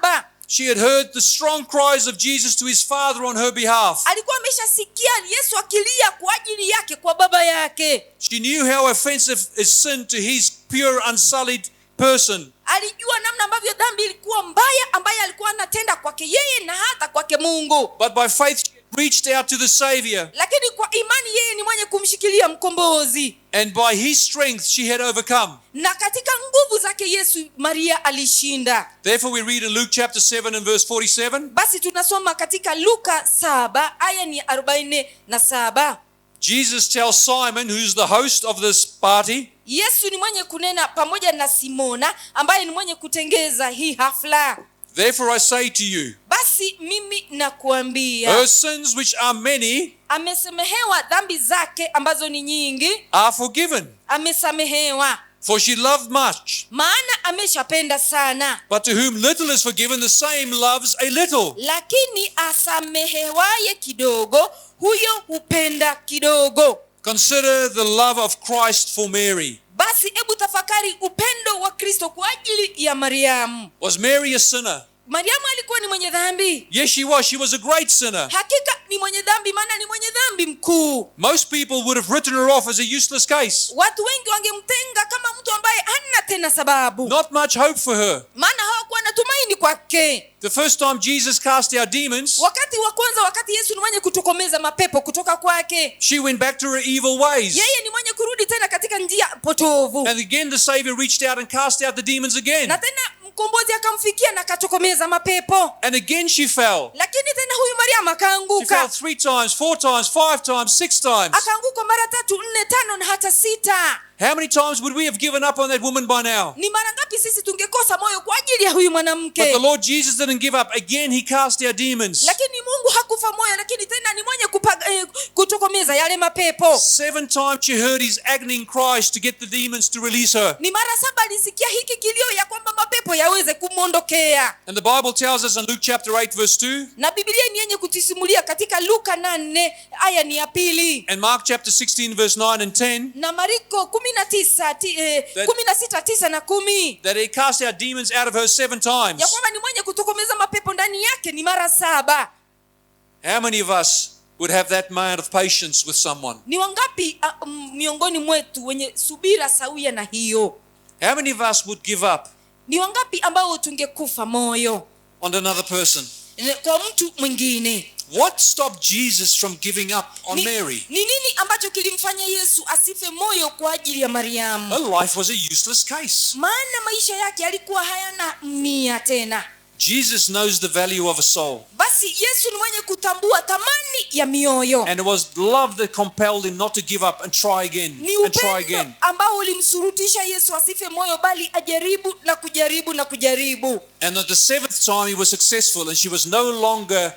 7. She had heard the strong cries of Jesus to his father on her behalf. Alikuwa ameshasikia Yesu akilia kwa ajili yake kwa baba yake. She knew how offensive is sin to his pure unsullied person. Alijua namna ambavyo dhambi ilikuwa mbaya ambaye alikuwa anatenda kwake yeye na hata kwake Mungu. But by faith she reached out to the Savior. Lakini kwa imani yeye ni mwenye kumshikilia mkombozi. And by his strength she had overcome. Na katika nguvu zake Yesu Maria alishinda. Therefore we read in Luke chapter 7 and verse 47. Basi tunasoma katika Luka 7 aya ni 47. Jesus tells Simon, who's the host of this party. Yesu ni mwenye kunena pamoja na Simona ambaye ni mwenye kutengeza hii hafla. Therefore I say to you, basi mimi nakuambia, her sins which are many amesamehewa dhambi zake ambazo ni nyingi, are forgiven. Amesamehewa. For she loved much. Maana ameshapenda sana. But to whom little is forgiven, the same loves a little. Lakini asamehewaye kidogo, huyo hupenda kidogo. Consider the love of Christ for Mary. Basi hebu tafakari upendo wa Kristo kwa ajili ya Mariamu. Was Mary a sinner? Mariamu alikuwa ni mwenye dhambi. Yes, she was. She was a great sinner. Hakika ni mwenye dhambi, maana ni mwenye dhambi mkuu. Most people would have written her off as a useless case. Watu wengi wangemtenga kama mtu ambaye hana tena sababu. Not much hope for her. Maana hawakuwa na tumaini kwake. The first time Jesus cast out demons, wakati wa kwanza wakati Yesu ni mwenye kutokomeza mapepo kutoka kwake, she went back to her evil ways. Yeye ni mwenye kurudi tena katika njia potovu. And again the Savior reached out and cast out the demons again. Na tena mkombozi akamfikia na akatokomeza mapepo. And again she fell. Lakini tena huyu Mariamu She akaanguka. fell three times, four times, five times, six times. Akaanguka mara tatu, nne, tano na hata sita. How many times would we have given up on that woman by now? Ni mara ngapi sisi tungekosa moyo kwa ajili ya huyu But mwanamke? the Lord Jesus didn't give up. Again, he cast out demons. Lakini Mungu hakufa moyo, lakini tena ni mwenye kutokomeza yale mapepo. Seven times she heard his agony cries to get the demons to release her. Ni mara saba alisikia hiki kilio ya kwamba mapepo yaweze kumwondokea. And the Bible tells us in Luke chapter 8, verse 2, Na Biblia ni yenye kutusimulia katika Luka 8 aya ni ya 2, and Mark chapter 16, verse 9 and 10, na Mariko 19 16:9 na 10, that he cast out demons out of her seven times. ya kwamba ni mwenye kutokomeza mapepo ndani yake ni mara saba. How many of us would have that amount of patience with someone? Ni wangapi miongoni mwetu wenye subira sawia na hiyo? How many of us would give up Ni wangapi ambao tungekufa moyo on another person? kwa mtu mwingine? What stopped Jesus from giving up on Mary? Ni nini ambacho kilimfanya Yesu asife moyo kwa ajili ya Mariamu? Her life was a useless case. Maana maisha yake yalikuwa hayana nia tena. Jesus knows the value of a soul. Basi Yesu ni mwenye kutambua thamani ya mioyo. And it was love that compelled him not to give up and try again Ni and try upendo again. ambao ulimsurutisha Yesu asife moyo, bali ajaribu na kujaribu na kujaribu. And at the seventh time he was successful, and she was no longer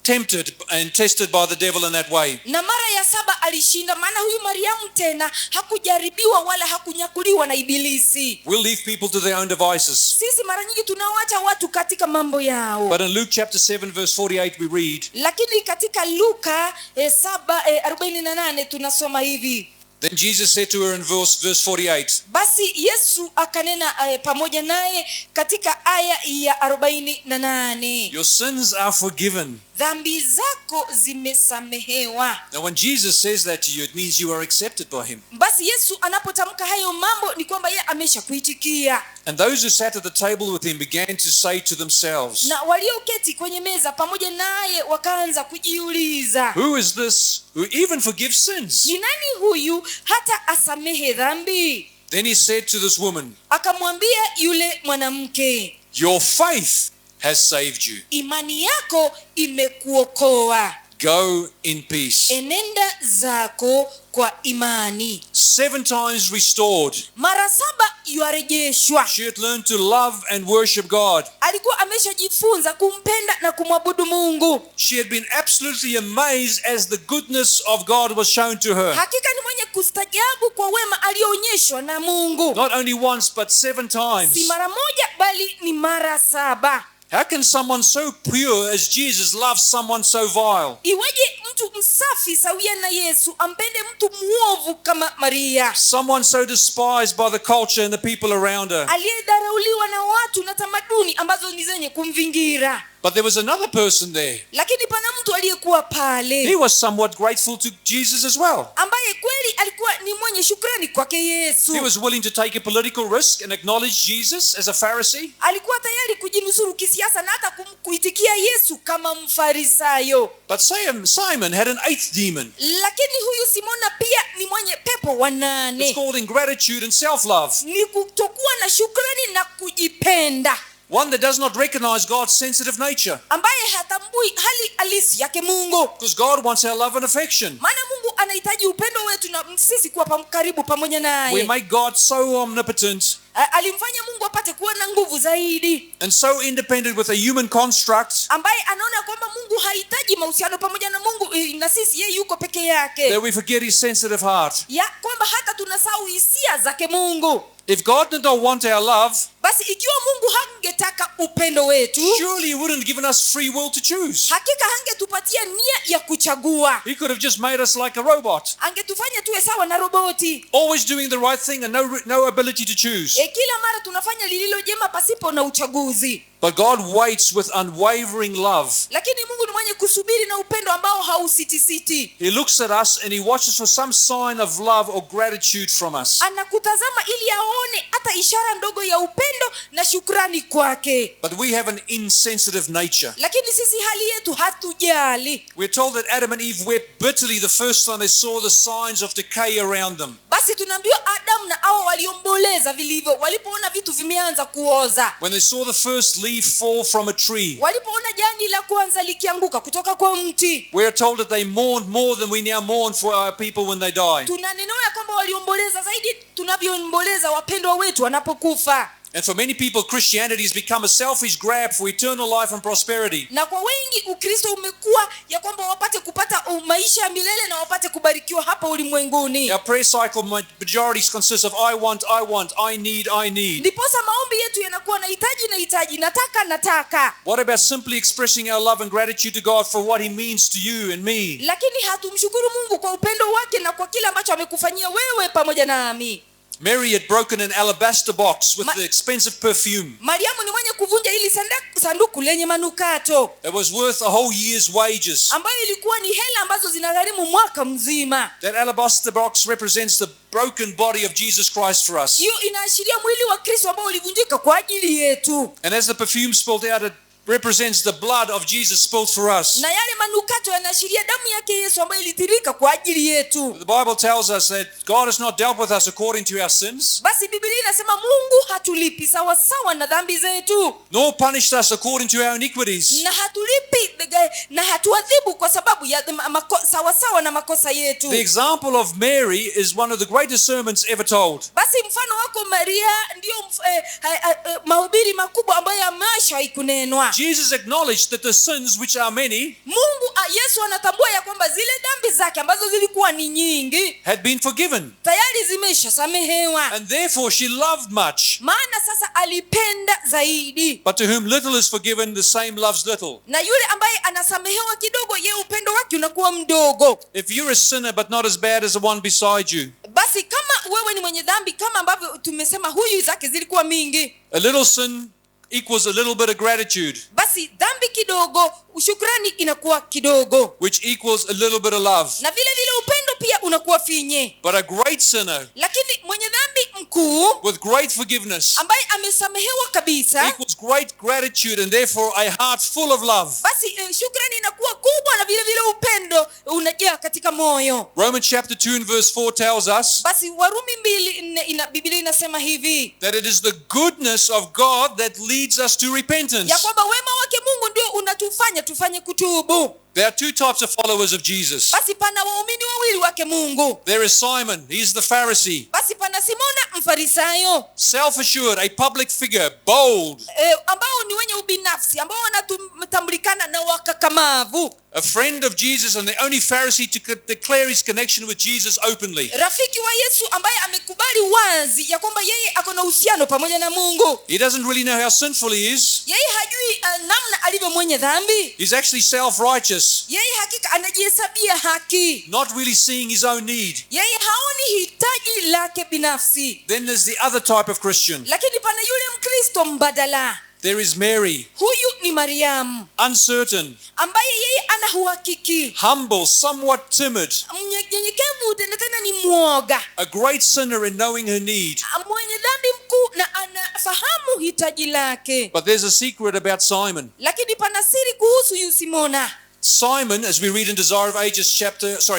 tempted and tested by the devil in that way. Na mara ya saba alishinda, maana huyu Mariamu tena hakujaribiwa wala hakunyakuliwa na ibilisi. We'll leave people to their own devices. Sisi mara nyingi tunawaacha watu katika mambo yao. But in Luke chapter 7 verse 48 we read, Lakini katika Luka 7:48 tunasoma hivi. Then Jesus said to her in verse 48, Basi Yesu akanena pamoja naye katika aya ya 48, Your sins are forgiven. dhambi zako zimesamehewa. Now when Jesus says that to you, it means you are accepted by him. Basi Yesu anapotamka hayo mambo ni kwamba yeye ameshakuitikia. And those who sat at the table with him began to say to themselves, Na walioketi kwenye meza pamoja naye wakaanza kujiuliza, Who is this who even forgives sins? ni nani huyu hata asamehe dhambi? Then he said to this woman, Akamwambia yule mwanamke, Your faith has saved you. imani yako imekuokoa, Go in peace. enenda zako kwa imani. 7 times restored. Mara saba yuarejeshwa. She had learned to love and worship God. Alikuwa ameshajifunza kumpenda na kumwabudu Mungu. She had been absolutely amazed as the goodness of God was shown to her. Hakika ni mwenye kustajabu kwa wema aliyoonyeshwa na Mungu, Not only once, but 7 si times. mara moja bali ni mara saba. How can someone so pure as Jesus love someone so vile? Iweje mtu msafi sawia na Yesu ampende mtu muovu kama Maria, Someone so despised by the culture and the people around her. aliyedharauliwa na watu na tamaduni ambazo ni zenye kumvingira? But there was another person there. Lakini pana mtu aliyekuwa pale He was somewhat grateful to Jesus as well. ambaye kweli alikuwa ni mwenye shukrani kwake Yesu. He was willing to take a political risk and acknowledge Jesus as a Pharisee. Alikuwa tayari kujinusuru kisiasa na hata kuitikia Yesu kama Mfarisayo. But Simon had an 8th demon. Lakini huyu Simona pia ni mwenye pepo wa It's 8. called ingratitude and self-love. Ni kutokuwa na shukrani na kujipenda, One that does not recognize God's sensitive nature. ambaye hatambui hali halisi yake Mungu. Because God wants our love and affection. Maana Mungu anahitaji upendo wetu na sisi kuwa karibu pamoja We naye. make God so omnipotent Alimfanya Mungu apate kuwa na nguvu zaidi, and so independent with a human construct ambaye anaona kwamba Mungu hahitaji mahusiano pamoja na Mungu na sisi, yeye yuko peke yake, that we forget his sensitive heart. ya kwamba hata tunasahau hisia zake Mungu. If God did not want our love, Basi ikiwa Mungu hangetaka upendo wetu, surely he wouldn't have given us free will to choose. hakika hangetupatia nia ya kuchagua. He could have just made us like a robot, Angetufanya tuwe sawa na roboti, always doing the right thing and no ability to choose. Kila mara tunafanya lililo jema pasipo na uchaguzi. But God waits with unwavering love. Lakini Mungu ni mwenye kusubiri na upendo ambao hausitisiti. He looks at us and he watches for some sign of love or gratitude from us. Anakutazama ili aone hata ishara ndogo ya upendo na shukrani kwake. But we have an insensitive nature. Lakini sisi hali yetu hatujali. We're told that Adam and Eve wept bitterly the first time they saw the signs of decay around them. Basi tunaambiwa Adam na Hawa waliomboleza vilivyo walipoona vitu vimeanza kuoza. When they saw the first leaf fall from a tree. Walipoona jani la kwanza likianguka kutoka kwa mti, we are told that they mourned more than we now mourn for our people when they die. Tunanenewa ya kwamba waliomboleza zaidi tunavyoomboleza wapendwa wetu wanapokufa. And for many people, Christianity has become a selfish grab for eternal life and prosperity. Na kwa wengi Ukristo umekuwa ya kwamba wapate kupata maisha ya milele na wapate kubarikiwa hapa ulimwenguni. Our prayer cycle majority consists of I want, I want, I need, I need. Ndiposa maombi yetu yanakuwa nahitaji, nahitaji, nataka, nataka. What about simply expressing our love and gratitude to God for what He means to you and me? Lakini hatumshukuru Mungu kwa upendo wake na kwa kile ambacho amekufanyia wewe pamoja nami. Mary had broken an alabaster box with the expensive perfume Mariamu ni mwenye kuvunja hili sanduku lenye manukato that was worth a whole year's wages. ambayo ilikuwa ni hela ambazo zinagharimu mwaka mzima. That alabaster box represents the broken body of Jesus Christ for us. Hiyo inaashiria mwili wa Kristo ambao ulivunjika kwa ajili yetu. And as the perfume spilled out, it represents the blood of Jesus spilled for us. Na yale manukato yanaashiria damu yake Yesu ambayo ilitirika kwa ajili yetu. The Bible tells us that God has not dealt with us according to our sins, Basi Biblia inasema Mungu hatulipi sawa sawa na dhambi zetu, nor punished us according to our iniquities. na hatulipi na hatuadhibu kwa sababu ya sawa sawa na makosa yetu. The example of Mary is one of the greatest sermons ever told. Basi mfano wako Maria ndio mahubiri makubwa ambayo yameshawahi kunenwa. Jesus acknowledged that the sins, which are many, Mungu, Yesu anatambua ya kwamba zile dhambi zake ambazo zilikuwa ni nyingi had been forgiven. tayari zimeshasamehewa. And therefore she loved much. Maana sasa alipenda zaidi. But to whom little is forgiven, the same loves little. Na yule ambaye anasamehewa kidogo, ye upendo wake unakuwa mdogo. If you're a sinner but not as bad as the one beside you, Basi kama wewe ni mwenye dhambi kama ambavyo tumesema huyu zake zilikuwa mingi, a little sin equals a little bit of gratitude, basi dhambi kidogo, shukrani inakuwa kidogo, which equals a little bit of love. na vile vile upendo pia unakuwa finye. But a great sinner Lakini mwenye dhambi mkuu with great forgiveness ambaye amesamehewa kabisa, equals great gratitude and therefore a heart full of love. basi shukrani inakuwa kubwa na vile vile upendo unajaa katika moyo. Romans chapter 2 and verse 4 tells us Basi Warumi 2:4 Biblia inasema hivi that it is the goodness of God that leads us to repentance. ya kwamba wema wake Mungu ndio unatufanya tufanye kutubu. There are two types of followers of Jesus. Basi pana waumini wawili wake Mungu. There is Simon, he's the Pharisee, Basi pana Simona Mfarisayo, self-assured, a public figure, bold, ambao ni wenye ubinafsi, ambao wanatambulikana na wakakamavu, a friend of Jesus and the only Pharisee to declare his connection with Jesus openly. rafiki wa Yesu ambaye amekubali wazi ya kwamba yeye ako na uhusiano pamoja na Mungu. He doesn't really know how sinful he is. Yeye hajui namna alivyo mwenye dhambi. He's actually self-righteous, Yeye hakika anajihesabia haki. not really seeing his own need. Yeye haoni hitaji lake binafsi. Then there's the other type of Christian. Lakini pana yule Mkristo mbadala. There is Mary, Huyu ni Mariamu uncertain, ambaye yeye ana uhakiki, humble, somewhat timid, mnyenyekevu, tena tena ni mwoga, a great sinner in knowing her need. mwenye dhambi mkuu na anafahamu hitaji lake. But there's a secret about Simon. Lakini pana siri kuhusu yu Simona. Simon, as we read in Desire of Ages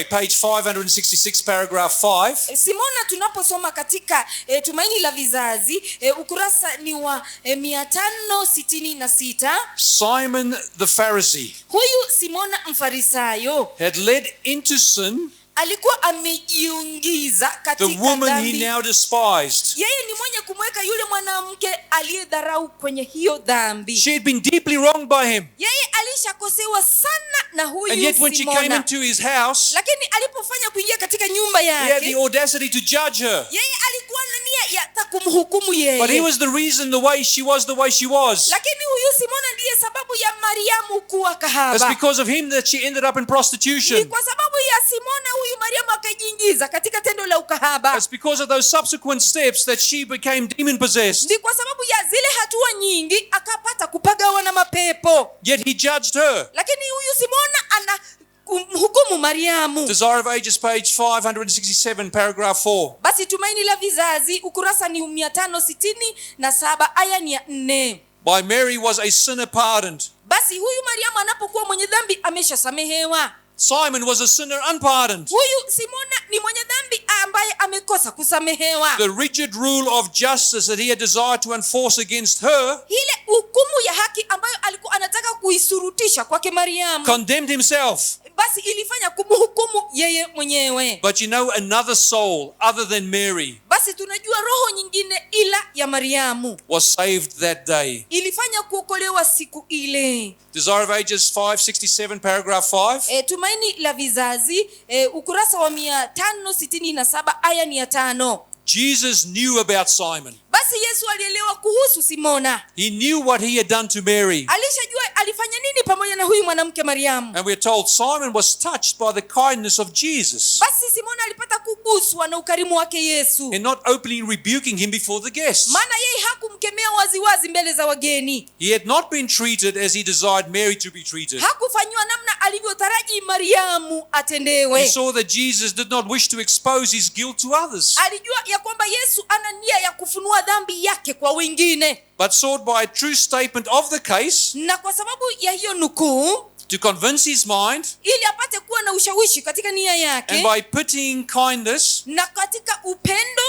page 566, paragraph 5. Simona tunaposoma katika Tumaini la Vizazi, ukurasa ni wa 566. Simon the Pharisee Huyu Simona Mfarisayo had led into sin alikuwa amejiingiza the katika woman he dhambi. now despised. Yeye ni mwenye kumweka yule mwanamke aliyedharau kwenye hiyo dhambi. She had been deeply wronged by him. Yeye alishakosewa sana na huyu And yet when she came Simona. into his house, Lakini alipofanya kuingia katika nyumba he had the yake, audacity to judge her. yeye alikuwa na nia ya hata kumhukumu But he yeye. was the reason the way she was the way she was. Lakini huyu Simona ndiye sababu ya Mariamu kuwa It's kahaba. because of him that she ended up in Ni prostitution. kwa sababu ya Simona huyu Mariamu akajiingiza katika tendo la ukahaba. It's because of those subsequent steps that she became demon possessed. Ni kwa sababu ya zile hatua nyingi akapata kupagawa na mapepo. Yet he judged her. Lakini huyu Simona ana kumhukumu Mariamu. Desire of Ages, page 567, paragraph 4. Basi Tumaini la Vizazi ukurasa ni 567 aya ni ya 4. By Mary was a sinner pardoned. Basi huyu Mariamu anapokuwa mwenye dhambi ameshasamehewa. Simon was a sinner unpardoned. Huyu Simona ni mwenye dhambi ambaye amekosa kusamehewa. The rigid rule of justice that he had desired to enforce against her Ile hukumu ya haki ambayo alikuwa anataka kuisurutisha kwake Mariamu condemned himself. basi ilifanya kumhukumu yeye mwenyewe. But you know, another soul other than Mary Basi tunajua roho nyingine ila ya Mariamu was saved that day. ilifanya kuokolewa siku ile. Desire of Ages 567, paragraph 5. Tumaini la Vizazi, ukurasa wa 567 aya ni ya 5. Jesus knew about Simon. Basi Yesu alielewa kuhusu Simona, He knew what he had done to Mary. alishajua alifanya nini pamoja na huyu mwanamke Mariamu. And we're told Simon was touched by the kindness of Jesus Basi Simona alipata kuguswa na ukarimu wake Yesu, in not openly rebuking him before the guests. maana yeye hakumkemea waziwazi mbele za wageni. He had not been treated as he desired Mary to be treated. Hakufanyiwa namna alivyotaraji Mariamu He atendewe. saw that Jesus did not wish to expose his guilt to others, Alijua ya kwamba Yesu ana nia ya kufunua dhambi yake kwa wengine, but sought by a true statement of the case na kwa sababu ya hiyo nukuu, to convince his mind, ili apate kuwa na ushawishi katika nia and yake by pitying kindness na katika upendo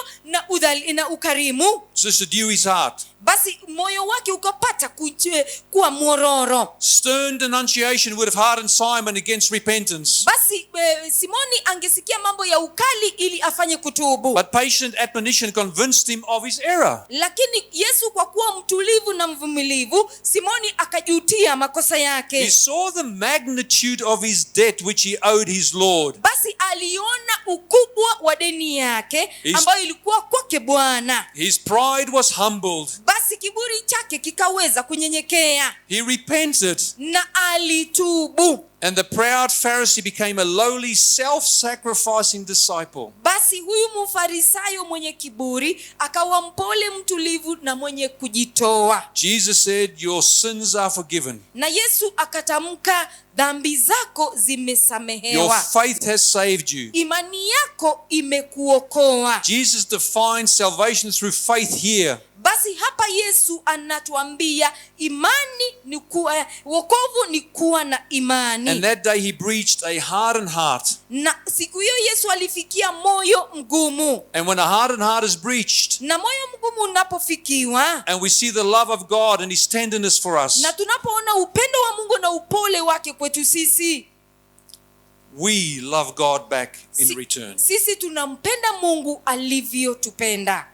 na ukarimu, to subdue his heart. basi moyo wake ukapata kuwa mwororo. Stern denunciation would have hardened Simon against repentance, Basi Simoni angesikia mambo ya ukali ili afanye kutubu, but patient admonition convinced him of his error. lakini Yesu kwa kuwa mtulivu na mvumilivu, Simoni akajutia makosa He yake. saw the magnitude of his debt which he owed his Lord. Basi aliona ukubwa wa deni yake ambayo ilikuwa kwake Bwana. His pride was humbled. Basi kiburi chake kikaweza kunyenyekea He repented, na alitubu. and the proud Pharisee became a lowly, self sacrificing disciple. Basi huyu mfarisayo mwenye kiburi akawa mpole, mtulivu na mwenye kujitoa. Jesus said, "Your sins are forgiven. Na Yesu akatamka, dhambi zako Your zimesamehewa, faith has saved you." imani yako imekuokoa. Jesus defines salvation through faith here. Basi hapa Yesu anatuambia imani ni kuwa, wokovu ni kuwa na imani. And that day he breached a hardened heart. Na siku hiyo Yesu alifikia moyo mgumu, And when a hardened heart is breached, na moyo mgumu unapofikiwa and we see the love of God and his tenderness for us, na tunapoona upendo wa Mungu na upole wake kwetu sisi, we love God back in return. sisi tunampenda Mungu alivyotupenda.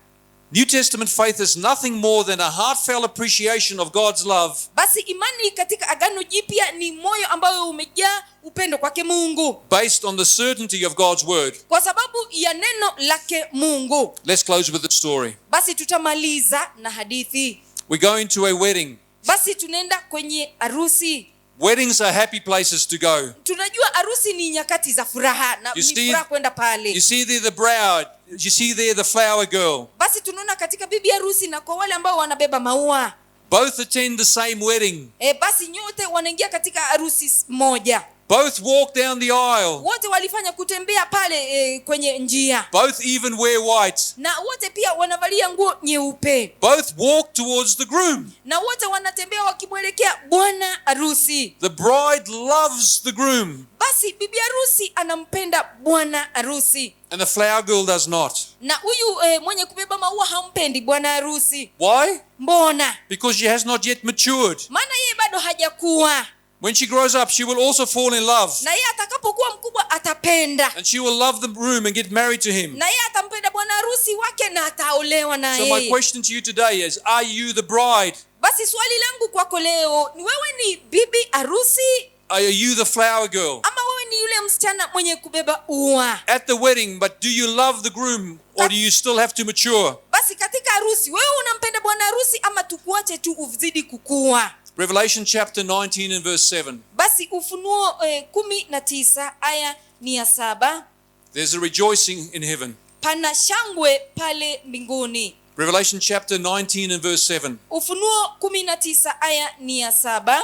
New Testament faith is nothing more than a heartfelt appreciation of God's love Basi imani katika Agano Jipya ni moyo ambayo umejaa upendo kwake Mungu based on the certainty of God's word. kwa sababu ya neno lake Mungu. Let's close with the story. Basi tutamaliza na hadithi. We're going to a wedding. Basi tunaenda kwenye harusi. Weddings are happy places to go. Tunajua harusi ni nyakati za furaha na You ni see- furaha kwenda pale. You see there the bride, you see there the flower girl. Basi tunaona katika bibi harusi na kwa wale ambao wanabeba maua. Both attend the same wedding. Basi nyote wanaingia katika harusi moja. Both walk down the aisle. Wote walifanya kutembea pale kwenye njia, Both even wear white. na wote pia wanavalia nguo nyeupe, Both walk towards the groom. na wote wanatembea wakimwelekea bwana harusi. The bride loves the groom, Basi bibi harusi anampenda bwana harusi, and the flower girl does not. na huyu mwenye kubeba maua hampendi bwana harusi. Why? Mbona? Because she has not yet matured. Maana yeye bado hajakuwa, When she grows up, she will also fall in love. na yeye atakapokuwa mkubwa atapenda, And she will love the groom and get married to him. na yeye atampenda bwana harusi wake na ataolewa na So my yeye. question to you today is, are you the bride? Basi swali langu kwako leo ni wewe ni bibi harusi Are you the flower girl? ama wewe ni yule msichana mwenye kubeba ua? At the wedding, but do you love the groom or do you still have to mature? Basi katika harusi wewe unampenda bwana harusi ama tukuache tu uzidi kukua? Revelation chapter 19 and verse 7. Basi Ufunuo 19 aya ni ya 7. There's a rejoicing in heaven. Pana shangwe pale mbinguni. Revelation chapter 19 and verse 7. Ufunuo 19 aya ni ya 7.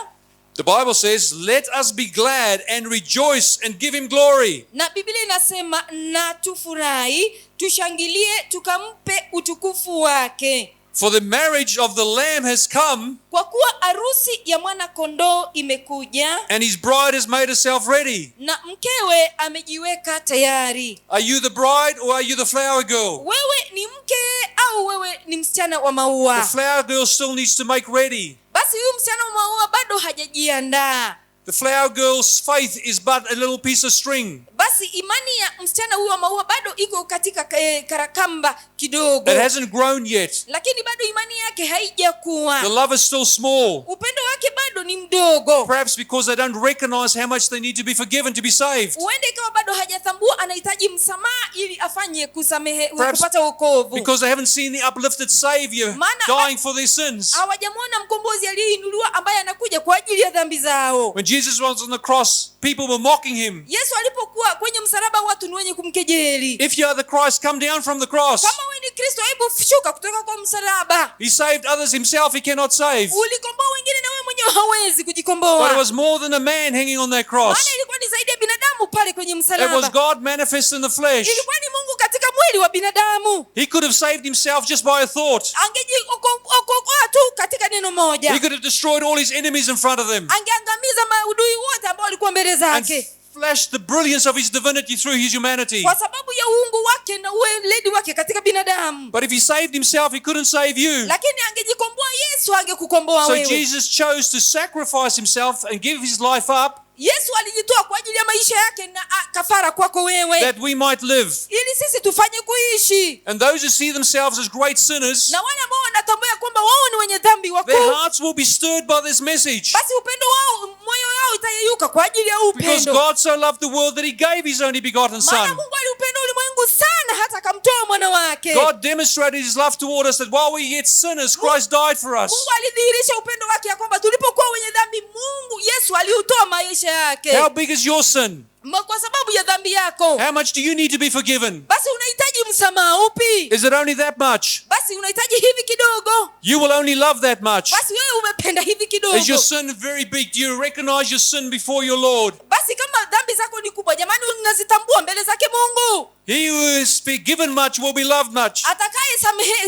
The Bible says, "Let us be glad and rejoice and give him glory." Na Biblia inasema na tufurahi, tushangilie, tukampe utukufu wake. For the marriage of the Lamb has come, Kwa kuwa harusi ya mwana kondoo imekuja, and his bride has made herself ready. na mkewe amejiweka tayari. Are you the bride or are you the flower girl? Wewe ni mke au wewe ni msichana wa maua? The flower girl still needs to make ready. Basi huyu msichana wa maua bado hajajiandaa. The flower girl's faith is but a little piece of string. Basi imani ya msichana huyu wa maua bado iko katika karakamba kidogo, It hasn't grown yet. lakini bado imani yake haijakuwa. The love is still small. Upendo wake bado ni mdogo. Perhaps because they don't recognize how much they need to be forgiven to be saved. Huenda ikawa bado hajatambua anahitaji msamaha ili afanye kusamehe Perhaps kupata wokovu, because they haven't seen the uplifted Savior Maana- dying for their sins. hawajamwona mkombozi aliyeinuliwa ambaye anakuja kwa ajili ya dhambi zao. When Jesus was on the cross, people were mocking him. Yesu alipokuwa kwenye msalaba, watu ni wenye kumkejeli. "If you are the Christ, come down from the cross." Kama wewe ni Kristo, hebu shuka kutoka kwa msalaba. He saved others, himself he cannot save. Ulikomboa wengine na wewe mwenyewe hauwezi But it kujikomboa. was more than a man hanging on that cross. Maana ilikuwa ni zaidi ya binadamu pale kwenye It was msalaba. God manifest in the flesh. Ilikuwa ni Mungu katika mwili wa binadamu. He could have saved himself just by a thought. Angejiokoa tu katika neno moja. He could have destroyed all his enemies in front of them Angeangamiza maadui wote ambao walikuwa mbele and zake, flashed the brilliance of his divinity through his humanity. kwa sababu ya uungu wake na uweledi wake katika binadamu. But if he saved himself, he couldn't save you. Lakini angejikomboa Yesu, angekukomboa So wewe. Jesus chose to sacrifice himself and give his life up Yesu alijitoa kwa ajili ya maisha yake na kafara kwako wewe, that we might live. ili sisi tufanye kuishi. And those who see themselves as great sinners, Na wale ambao wanatambua ya kwamba wao ni wenye dhambi their wakuu, hearts will be stirred by this message. basi upendo wao, moyo wao itayeyuka kwa ajili ya Because upendo. God so loved the world that he gave his only begotten Maana Son. Mungu aliupenda ulimwengu sana hata akamtoa mwana wake. God demonstrated his love toward us that while we yet sinners, Christ died for us. Mungu alidhihirisha upendo wake ya kwamba tulipokuwa wenye dhambi, Mungu Yesu aliutoa maisha yake. How big is your sin? Kwa sababu ya dhambi yako. How much do you need to be forgiven? Basi unahitaji msamaha upi? Is it only that much? Basi unahitaji hivi kidogo? You will only love that much. Basi wewe umependa hivi kidogo? Is your sin very big? Do you recognize your sin before your Lord? Basi kama dhambi zako ni kubwa, jamani, unazitambua mbele zake Mungu. He who is forgiven much will be loved much, Atakaye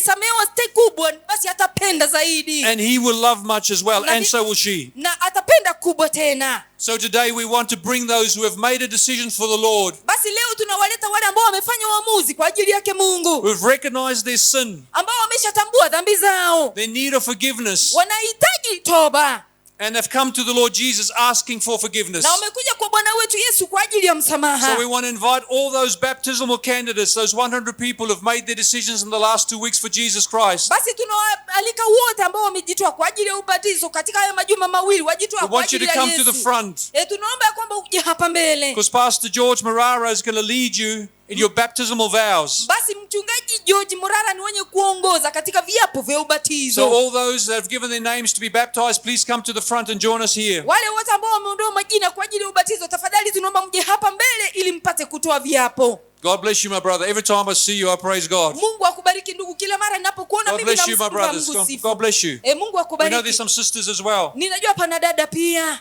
samehewa te kubwa, basi atapenda zaidi, and he will love much as well, Na and so will she. na atapenda kubwa tena. So today we want to bring those who have made a decision for the Lord, Basi leo tunawaleta wale ambao wamefanya uamuzi kwa ajili yake Mungu, who have recognized their sin, ambao wameshatambua dhambi zao, their need of forgiveness, wanahitaji toba and have come to the Lord Jesus asking for forgiveness. na wamekuja kwa Bwana wetu Yesu kwa ajili ya msamaha. So we want to invite all those baptismal candidates, those 100 people who have made their decisions in the last 2 weeks for Jesus Christ. Basi tunawaalika wote ambao wamejitoa kwa ajili ya ubatizo katika haya majuma mawili, wajitoa We kwa want you ajili to ya come to the Yesu. front Tunaomba ya kwamba uje hapa mbele. because Pastor George Marara is going to lead you in your baptismal vows. Basi mchungaji George Murara ni wenye kuongoza katika viapo vya ubatizo. So all those that have given their names to be baptized, please come to the front and join us here. Wale wote ambao wameondoa majina kwa ajili ya ubatizo, tafadhali tunaomba mje hapa mbele ili mpate kutoa viapo. God bless you, my brother. Every time I see you, I praise God. Mungu akubariki ndugu, kila mara ninapokuona God mimi bless you, my namsifu brothers. Mungu God, sifa. God bless you. Mungu We know akubariki. there's some sisters as well. Ninajua pana dada pia.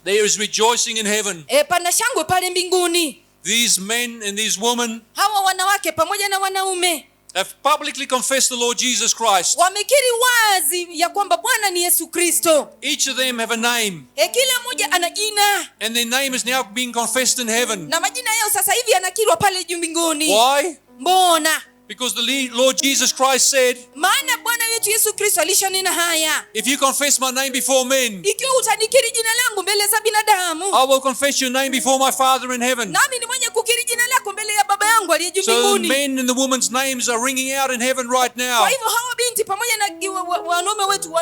There is rejoicing in heaven. Pana shangwe pale mbinguni. These men and these women Hawa wanawake pamoja na wanaume have publicly confessed the Lord Jesus Christ. wamekiri wazi ya kwamba Bwana ni Yesu Kristo. Each of them have a name, Kila mmoja ana jina and their name is now being confessed in heaven. na majina yao sasa hivi yanakiriwa pale juu mbinguni. Why? Mbona? Because the Lord Jesus Christ said, Maana Bwana wetu Yesu Kristo alishanena haya, "If you confess my name before men, ikiwa utanikiri jina langu mbele za binadamu, I will confess your name before my Father in heaven." nami ni mwenye kukiri jina lako mbele ya Baba yangu aliye juu So the mbinguni. men and the women's names are ringing out in heaven right now. Kwa hivyo hawa binti pamoja na wanaume wetu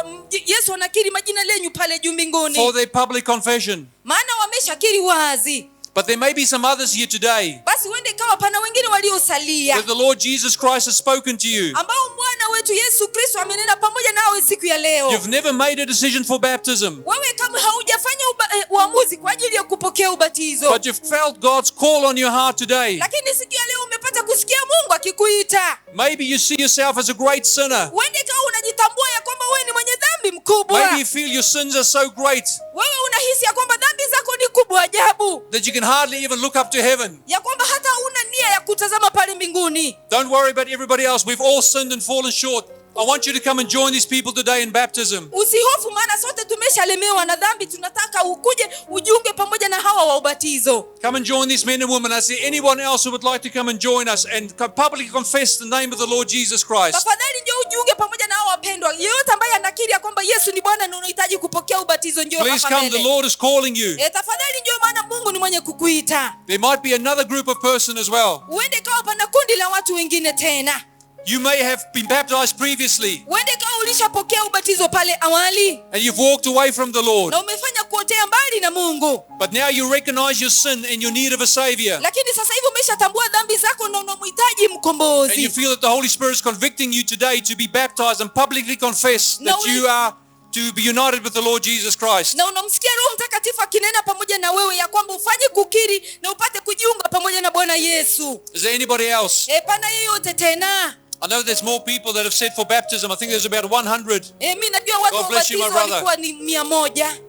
Yesu anakiri majina lenyu pale juu mbinguni, For their public confession. maana wameshakiri wazi. But there may be some others here today Basi huende ikawa pana wengine waliosalia that the Lord Jesus Christ has spoken to you. ambao Bwana wetu Yesu Kristo amenena pamoja nawe siku ya leo. You've never made a decision for baptism, Wewe kama haujafanya uamuzi kwa ajili ya kupokea ubatizo, but you've felt God's call on your heart today. lakini siku ya leo umepata kusikia Mungu akikuita. Maybe you see yourself as a great sinner. Huende ikawa unajitambua ya kwamba wewe ni mwenye dhambi mkubwa. Maybe you feel your sins are so great Wewe unahisi ya kwamba dhambi zako ni kubwa ajabu, that you can hardly even look up to heaven. ya kwamba hata huna nia ya kutazama pale mbinguni. Don't worry about everybody else. We've all sinned and fallen short. I want you to come and join these people today in baptism. Usihofu, maana sote tumeshalemewa na dhambi. Tunataka ukuje ujiunge pamoja na hawa wa ubatizo. Come and join these men and women. I see anyone else who would like to come and join us and publicly confess the name of the Lord Jesus Christ. Tafadhali njoo ujiunge pamoja na hawa wapendwa. Yeyote ambaye anakiri ya kwamba Yesu ni Bwana na unahitaji kupokea ubatizo, njoo Please hapa come. The mbele. Lord is calling you. Tafadhali njoo, maana Mungu ni mwenye kukuita. There might be another group of person as well. Uende kawa pana kundi la watu wengine tena. You may have been baptized previously Uende kawa ulishapokea ubatizo pale awali and you've walked away from the Lord. na umefanya kuotea mbali na Mungu, But now you recognize your sin and your need of a savior. lakini sasa hivi umeshatambua dhambi zako na unamhitaji And you mkombozi. feel that the Holy Spirit is convicting you today to be baptized and publicly confess No, that you are to be united with the Lord Jesus Christ. Na unamsikia Roho Mtakatifu akinena pamoja na wewe ya kwamba ufanye kukiri na upate kujiunga pamoja na Bwana Yesu. Is there anybody else? Pana yeyote tena? I know there's more people that have said for baptism. I think there's about 100. Mi najua watu God wa bless you, my ubatizo brother. walikuwa ni 100.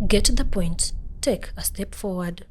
Get the point. Take a step forward.